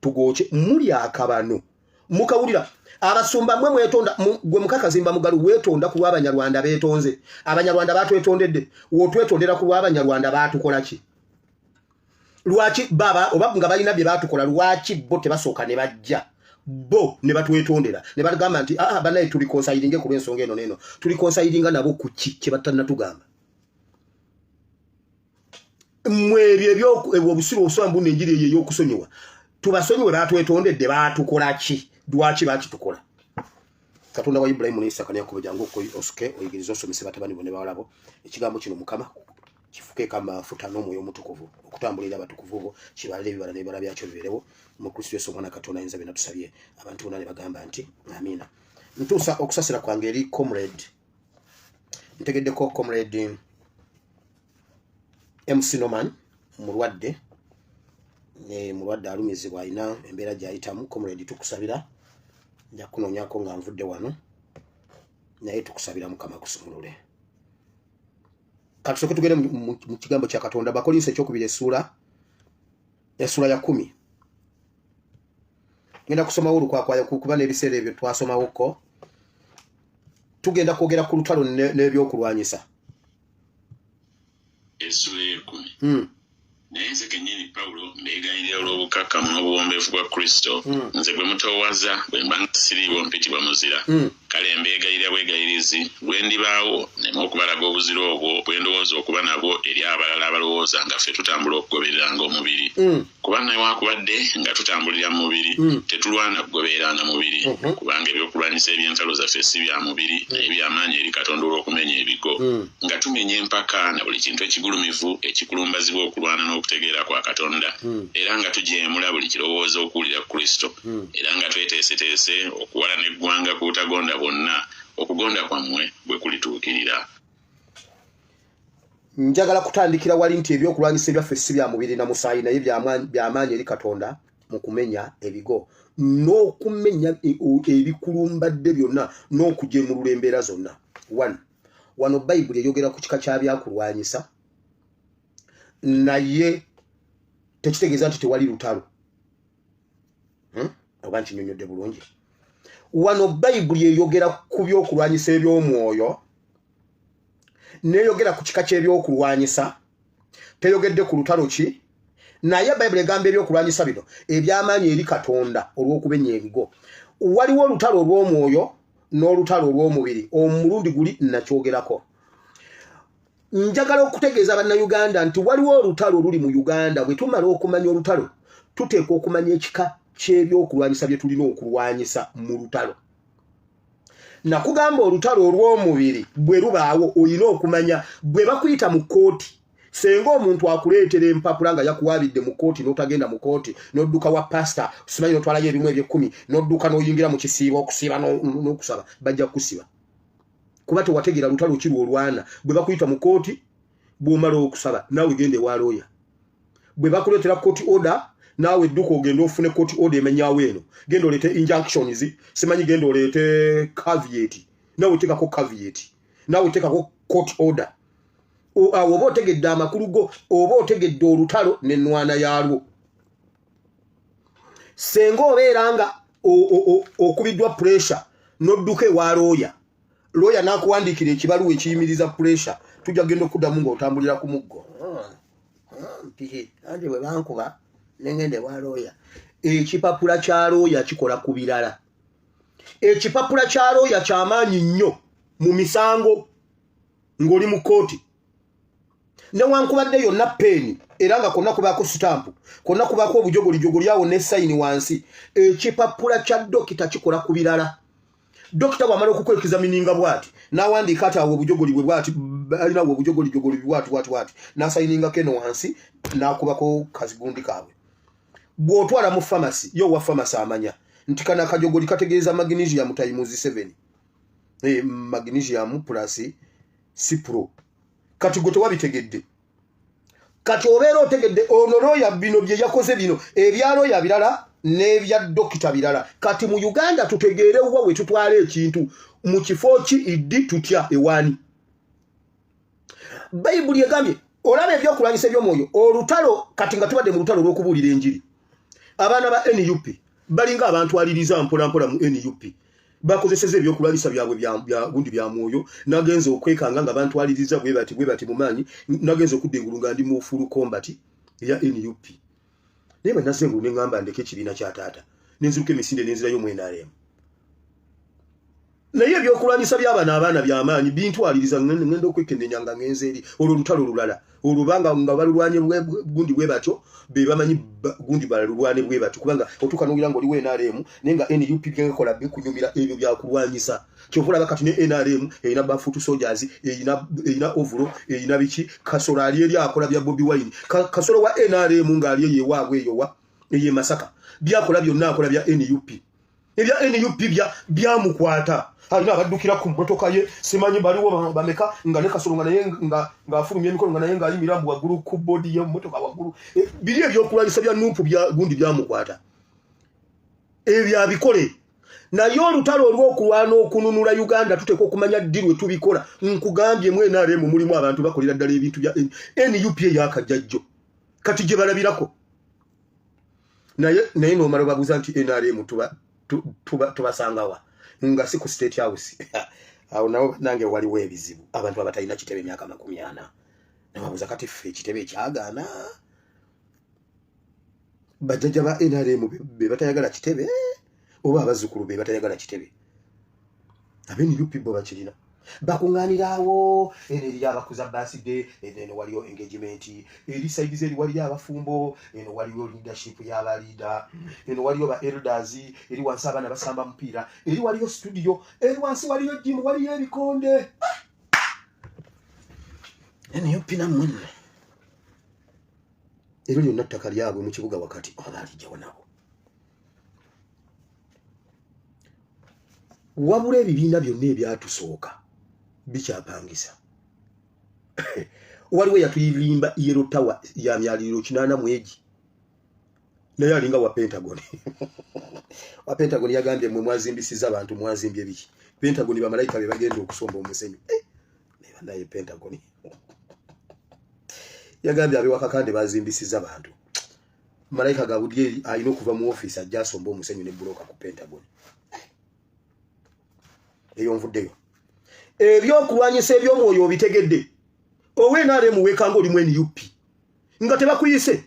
Tugooke. Muli akabano mukawulira. Abasumba mwe mwetonda, gwe mukakazimba mugalu weetonda ku lw'Abanyarwanda beetonze. Abanyarwanda batwetondedde, wotwetondera ku lw'Abanyarwanda batukola ki? Lwaki baba oba nga balina bye batukola, lwaki bo tebasooka ne bajja bo ne batwetondera ne bagamba nti aa banaye tuli consilinge ku lw'ensonga eno n'eno? Tuli consilinga nabo ku ki kye batannatugamba? Mmwe ebyo ebyo obusiru obusoba mbu n'enjiri eyo ey'okusonyiwa, tubasonyiwe batwetondedde, batukola ki? Lwaki bakitukola? Katonda wa Ibulayimu ne Isaka ne Yakobo, jangu osuke oyigirize osomese batabani bo ne bawala bo ekigambo kino. Mukama, kifukeeko amafuta n'Omwoyo Omutukuvu okutambulira abatukuvu bo, kibalire ebibala n'ebibala byakyo bibeerewo mu Kristo Yesu Omwana Katonda ayinza byonna. Tusabye, abantu bonna ne bagamba nti amiina. Ntuusa okusasira kwange eri comrade, ntegeddeko comrade MC Norman mulwadde, mulwadde alumizibwa, alina embeera gy'ayitamu. Comrade, tukusabira, nja kunoonyako nga nvudde wano, naye tukusabira Mukama kusumulule. Katusooke tugende mu kigambo kya Katonda. Bakolinso ekyokubiri, essuula ya 10. Ngenda kusomawo olukwakwayo kuba n'ebiseera ebyo twasomawoko. Tugenda kwogera ku lutalo n'ebyokulwanyisa. Essuula ey'ekumi. Naye nze kennyini Pawulo mbeegayirira olw'obukkakkamu n'obuwombeefu bwa Kristo, nze gwe mutoowaza, bwe mba nga siriiwo mpitibwa muzira. Kale mbeegayirira bwegayirizi, bwe ndibaawo nneme okubalaga obuzira obwo bwe ndowooza okuba nabwo eri abalala abalowooza nga ffe tutambula okugobereranga omubiri. Kuba newaakubadde nga tutambulira mu mubiri, tetulwana kugobereranga mubiri. Kubanga ebyokulwanyisa eby'entalo zaffe si bya mubiri, naye bya maanyi eri Katonda olw'okumenya ebigo, nga tumenya empaka na buli kintu ekigulumivu ekikulumbazibwa okulwana n'okutegeera kwa Katonda, era nga tujeemula buli kirowoozo okuwulira Kristo, era nga tweteeseteese okuwalana eggwanga ku butagonda bwonna, okugonda kwammwe bwe kulituukirira. Njagala kutandikira wali nti ebyokulwanyisa ebyaffe si bya mubiri na musaayi, naye byamaanyi eri Katonda mu kumenya ebigo n'okumenya ebikulumbadde byonna n'okujemulula embeera zonna. One, wano Bayibuli eyogera ku kika kya byakulwanyisa, naye tekitegeeza nti tewali lutalo. Oba nkinyonyodde bulungi? Wano Bayibuli eyogera ku byokulwanyisa eby'omwoyo, neyogera ku kika ky'ebyokulwanyisa, teyogedde ku lutalo ki. Naye Bayibuli egamba ebyokulwanyisa bino ebyamaanyi eri Katonda olw'okumenya ebigo. Waliwo olutalo olw'omwoyo n'olutalo olw'omubiri. Omulundi guli nakyogerako. Njagala okutegeeza Bannayuganda nti waliwo olutalo oluli mu Uganda. Bwe tumala okumanya olutalo, tuteekwa okumanya ekika ky'ebyokulwanyisa bye tulina okulwanyisa mu lutalo. Nakugamba, olutalo olw'omubiri bwe lubaawo, olina okumanya bwe bakuyita mu kkooti. Senga omuntu akuleetera empapula nga yakuwaabidde mu kkooti, n'otagenda mu kkooti, n'odduka wa pasita, simanyi n'otwalayo ebimu eby'ekkumi, n'odduka n'oyingira mu kisiibo okusiiba n'okusaba, bajja kukusiba kuba tewategeera lutalo ki lw'olwana. Bwe bakuyita mu kkooti, bw'omala okusaba, naawe genda ewa looya. Bwe bakuleetera court order, naawe edduka ogende ofune court order emenyawo eno, genda oleete injunctions, simanyi genda oleete caveat, naawe teekako caveat, naawe teekako court order. Awo oba otegedde amakulu go, oba otegedde olutalo n'ennwana yaalwo. Senga obeera nga okubiddwa pressure n'odduka ewa looya, looya n'akuwandiikira ekibaluwa ekiyimiriza pressure, tujja kugenda okuddamu ng'otambulira ku muggo. Mpiki anti bwe bankuba nengenda ewa looya. Ekipapula kya looya kikola ku birala. Ekipapula kya looya kyamaanyi nnyo mu misango ng'oli mu kkooti, newankubadde yonna peeni era nga konna kubaako sitampu, konna kubaako obujogolijogoli awo ne sayini wansi. Ekipapula kya dokita kikola ku birala. Dokita bw'amala okukwekizamininga bw'ati n'awandiika ati awo obujogoli bwe bw'ati, alinawo obujogolijogoli bw'ati bw'ati bw'ati, n'asayiningako eno wansi n'akubako kazigundi kaabwe. Bw'otwala mu famasi, ye owa famasi amanya nti kano akajogoli kategeeza magnesium times 7, magnesium plus cipro. Kati gwe tewabitegedde, kati obeera otegedde ono looya bino bye yakoze, bino ebya looya birala n'ebya dokita birala. Kati mu Uganda tutegeere wa we tutwala ekintu, mu kifo ki, iddi tutya, ewaani. Bayibuli egambye olaba ebyokulwanyisa eby'omwoyo, olutalo. Kati nga tubadde mu lutalo olw'okubuulira enjiri, abaana ba NUP balinga abantwaliriza mpolampola mu NUP, bakozeseza ebyokulwanyisa byabwe gundi bya mwoyo. Nagenza okwekanga nga bantwaliriza bwe bati bwe bati mu maanyi, nagenza okudda engulu nga ndi mu full combat eya NUP. Naye bwe nazza engulu ne ŋŋamba ndeke ekibiina kya taata, nenziruka emisinde nenzirayo mu NRM. Naye ebyokulwanyisa by'abano abaana byamaanyi, bintwaliriza, ngenda okwekennenya nga ngenze eri olwo olutalo olulala olwo banga nga balulwanye gundi bwe batyo, be bamanyi gundi balulwane bwe batyo, kubanga otuuka n'owulira ng'oliwo NRM naye nga NUP byekola bikunyumira. Ebyo byakulwanyisa. Kyova olaba kati ne NRM erina ba foot soldiers, erina overall, erina biki. Kasolo ali eri akola bya Bobi Wine. Kasolo wa NRM ng'ali eyo ewaabwe eyowa eyo e Masaka, byakola byonna akola bya NUP. Ebya NUP byamukwata, alina abaddukira ku mmotoka ye, simanyi baliwo bameka, nga ne Kasolo nga naye ng'afulumya emikono, nga naye ng'ayimira mbu waggulu ku body y'emmotoka waggulu. Biri ebyokulwanyisa bya NUP bya gundi byamukwata, ebyo abikole. Naye olutalo olw'okulwana okununula Uganda tuteekwa okumanya ddi lwe tubikola. Nkugambye mu NRM mulimu abantu bakolera ddala ebintu bya NUP eyakajjajjo, kati gye balabirako. Naye n'omala obabuuza nti NRM tubasangawa nga si ku State House, awo nabo nange waliwo ebizibu. Abantu abatalina kitebe emyaka 40, nebabuuza kati ffe ekitebe ekyagaana, bajjajja ba NRM be batayagala kitebe oba abazzukulu be batayagala kitebe? Abe NUP bo bakirina, bakuŋŋaaniraawo. Eno eriyo abakuza birthday, eno waliyo engagement, eri side eri waliyo abafumbo, eno waliyo leadership y'abaliida, eno waliyo ba elders, eri wansi abaana basamba mupiira, eri waliyo studio, eri wansi waliyo gym, waliyo ebikonde. NUP nammwe nno eryo lyonna ttaka lyabwe mu kibuga wakati, oba alijjawo nabo. Wabula ebibiina byonna ebyatusooka bikyapangisa. Waliwo yatuyirimba Yellow Tower ya myaliriro 80 mu egi, naye alinga wa Pentagon. Wa Pentagon yagambye mwe mwazimbisiza abantu, mwazimbye biki? Pentagon bamalayika be bagenda okusomba omusenyu. Naye banaye Pentagon yagambye abewakakande bazimbisiza bantu, malayika Gabudyeri alina okuva mu ofiisi ajja asomba omusenyu ne buloka ku Pentagon. Eyo nvuddeyo. Ebyokulwanyisa ebyomwoyo obitegedde. Owe NRM weekanga olimu NUP nga tebakuyise.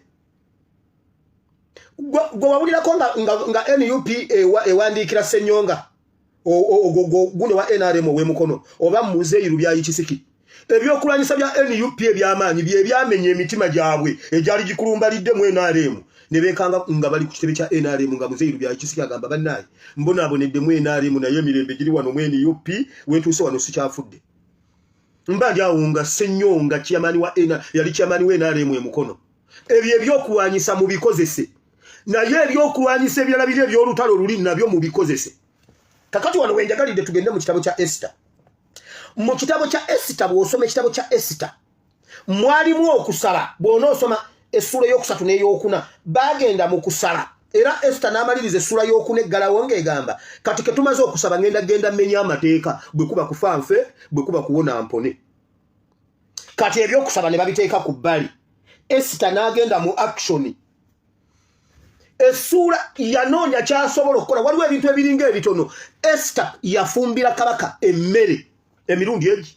Gwe wawulirako nga NUP ewandiikira Ssenyonga gundi wa NRM ow'emukono oba Muzeeyi Lubyayi Kisiki? Ebyokulwanyisa bya NUP ebyamaanyi bye byamenya emitima gyabwe egyali gikulumbalidde mu NRM, ne beekanga nga bali ku kitebe kya NRM nga Muzeeyi Lubyayi Kisiki agamba, "Bannaaye, mbonaabonedde mu NRM, naye emirembe giri wano mu NUP. Wentuuse wano sikyafudde." Mba ndi awo nga Ssenyonga chairman wa yali chairman wa NRM emukono. Ebyo ebyokulwanyisa mubikozese, naye ebyokulwanyisa ebirala biri ebyolutalo luli nabyo mubikozese. Kakati wano wenjagalidde tugende mu kitabo kya Esita. Mu kitabo kya Esita, bw'osoma ekitabo kya Esita, mwalimu okusaba. Bw'onoosoma essuula eyokusatu n'eyokuna, bagenda mu kusaba, era Esita n'amaliriza essuula y'okuna eggalawo ng'egamba, "Kati ke tumaze okusaba, ngenda genda mmenya amateeka, bwe kuba kufa nfe, bwe kuba kuwona mpone." Kati ebyokusaba ne babiteeka ku bbali, Esita n'agenda mu action. Essuula yanoonya kyasobola okukola. Waliwo ebintu ebiringa ebitono. Esita yafumbira kabaka emmere emirundi egi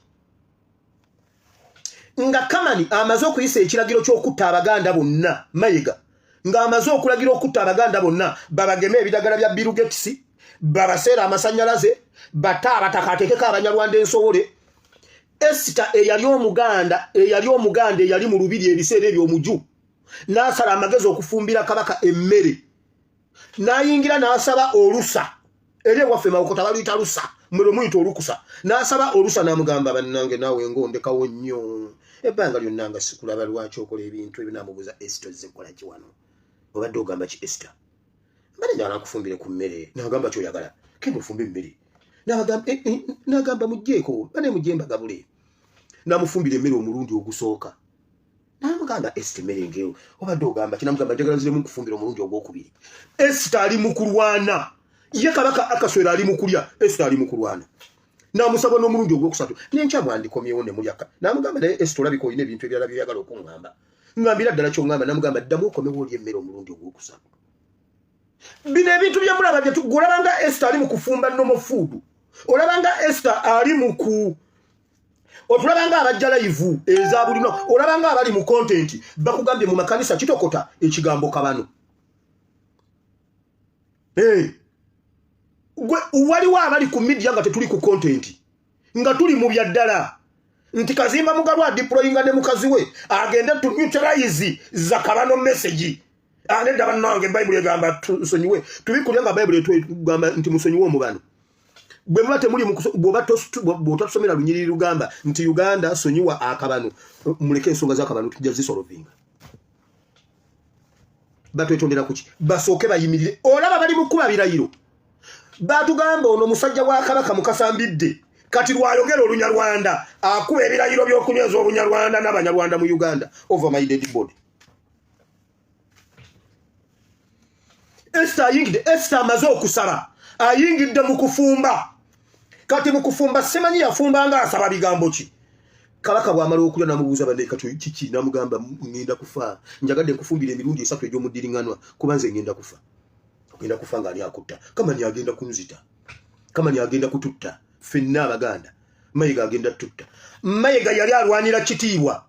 nga Kamani amaze okuyisa ekiragiro ky'okutta abaganda bonna. Mayiga ng'amaze okulagira okutta abaganda bonna, babageme ebidagala bya Bill Gates, babaseera amasannyalaze, batte abataka, ateekeko abanyarwanda ensowole. Esita eyali omuganda, eyali omuganda eyali mu lubiri ebiseera ebyo omuju, n'asala amagezi okufumbira kabaka emmere, n'ayingira n'asaba olusa. Eri ewaffe Mawokota baluyita lusa, mwe lwe muyita olukusa. N'asaba olusa n'amugamba, bannange naawe ng'ondekawo nnyo ebbanga lyonna nga sikulaba, lwaki okola ebintu ebyo? N'amubuuza, Esita, ozze kukola ki wano? Obadde ogamba ki? Esita, mbadde njagala nkufumbire ku mmere. N'agamba, kyoyagala kenda ofumbe emmere. N'agamba, mugjeeko bane, mujje mbagabule. N'amufumbira emmere omulundi ogusooka. Namugamba, Esita, emmere ngeyo obadde ogamba ki? Namugamba, njagala nziremu nkufumbira omulundi ogwokubiri. Esita ali mu kulwana, ye kabaka Akaswera ali mu kulya, Esita ali mu kulwana. Namusaba n'omulundi ogwokusatu, nenkya mwandikomyewo ne mulyaka. Namugamba, naye Esita, olabika olina ebintu ebirala byoyagala okuŋŋamba, ŋŋambira ddala kyoŋŋamba. Namugamba, ddamu okomewo oli emmere omulundi ogwokusatu. Bino ebintu byemulaba byetugolaba nga Esita ali mu kufumba normal food, olaba nga Esita ali mu ku otulaba nga abajja live eza buli lunaku, olaba nga abali mu content. Bakugambye mu makanisa kitokota ekigambo kabano. Hey. Waliwo abali ku media nga tetuli ku content, nga tuli mu byaddala nti Kazimba Mugalu adeployinga ne mukazi we agende to neutralize za kabano message. Nedda bannange, Bayibuli egamba tusonyiwe, tubikulya nga Bayibuli etugamba nti musonyiwe omubano. Bwe muba temuli, bw'oba bw'otatusomera lunyiriri lugamba nti Uganda sonyiwa akabano, muleke ensonga z'akabano tujja zisolvinga. Batwetondera kuki? Basooke bayimirire. Olaba bali mu kuba birayiro, batugamba ono musajja wa kabaka Mukasambidde, kati lwayogera Olunyarwanda akuba ebirayiro by'okunyweza Obunyarwanda n'Abanyarwanda mu Uganda. Over my dead body. Esther ayingidde, Esther amaze okusaba, ayingidde mu kufumba. Kati mu kufumba simanyi yafumba nga asaba bigambo ki. Kabaka bw'amala okulya namubuuza, banne kati kiki? Namugamba, ŋŋenda kufa, njagadde nkufumbira emirundi esatu egy'omuddiriŋŋanwa kuba nze ŋŋenda kufa. Ogenda kufa nga ani akutta? Kamani agenda kunzita, Kamani agenda kututta ffenna Abaganda, Mayiga agenda tutta. Mayiga yali alwanira kitiibwa.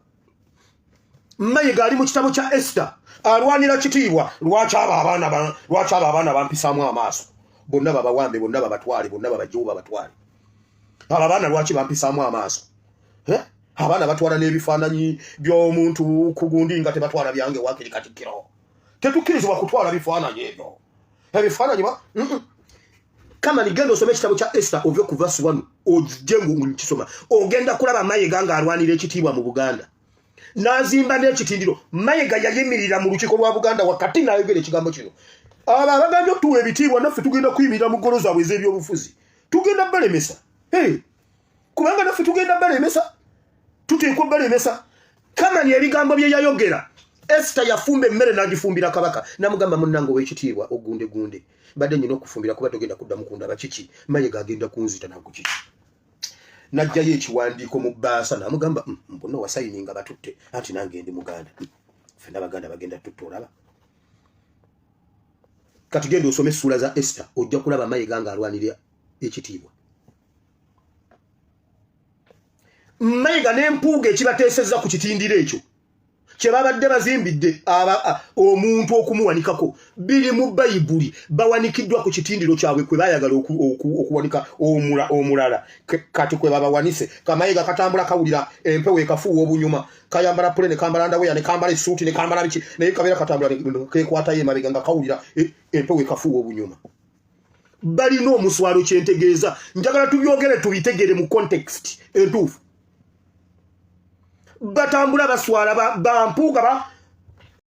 Mayiga ali mu kitabo kya Esita, alwanira kitiibwa. Lwaki abo abaana, lwaki abo abaana bampisaamu amaaso? Bonna babawambe, bonna babatwale, bonna babajjewo babatwale. Abo abaana lwaki bampisaamu amaaso? Abaana batwala n'ebifaananyi by'omuntu ku gundi nga tebatwala byange. Wakiri katikkiro tetukkirizibwa kutwala bifaananyi ebyo, ebifaananyi ba Kamani, genda osome ekitabo kya Esther, ove ku verse 1 ojje ngukisoma, ogenda kulaba Mayiga ng'alwanira ekitiibwa mu Buganda n'azimba n'ekitindiro. Mayiga yayimirira mu lukiiko lwa Buganda wakati n'ayogera ekigambo kino: abo abagambye otuwa ebitiibwa, naffe tugenda kuyimirira mu ggolo zaabwe ez'ebyobufuzi, tugenda balemesa. Hey, kubanga naffe tugenda balemesa, tuteekwa balemesa. Kamani ebigambo bye yayogera, Esita yafumba emmere n'agifumbira kabaka, namugamba, munnange ow'ekitiibwa, ogunde gunde, mbadde nyina okufumbira kuba togenda kuddamu kundaba. Kiki? Mayiga agenda kunzita. Naku kiki? Najjayo ekiwandiiko mu bbaasa namugamba, mbona wasayininga batutte, anti nange ndi muganda, ffenna Baganda bagenda tutta." Olaba kati genda osome essuula za Esita, ojja kulaba Mayiga ng'alwanira ekitiibwa. Mayiga n'empuuga ekibateesezza ku kitindiro ekyo kye babadde bazimbidde omuntu okumuwanikako biri mu Bayibuli. Bawanikiddwa ku kitindiro kyabwe kwe bayagala okuwanika omulala. Kati kwe babawanise, kamayiga katambula kawulira empewo ekafuuwa obunyuma, kayambala pule ne kambala underwear ne kambala essuuti ne kambala biki, naye kabeera katambula kekwatayo emabega nga kawulira empewo ekafuuwa obunyuma. Balina omuswalo. Kyentegeeza, njagala tubyogere tubitegere mu context entuufu. Batambula baswala, bampuuga.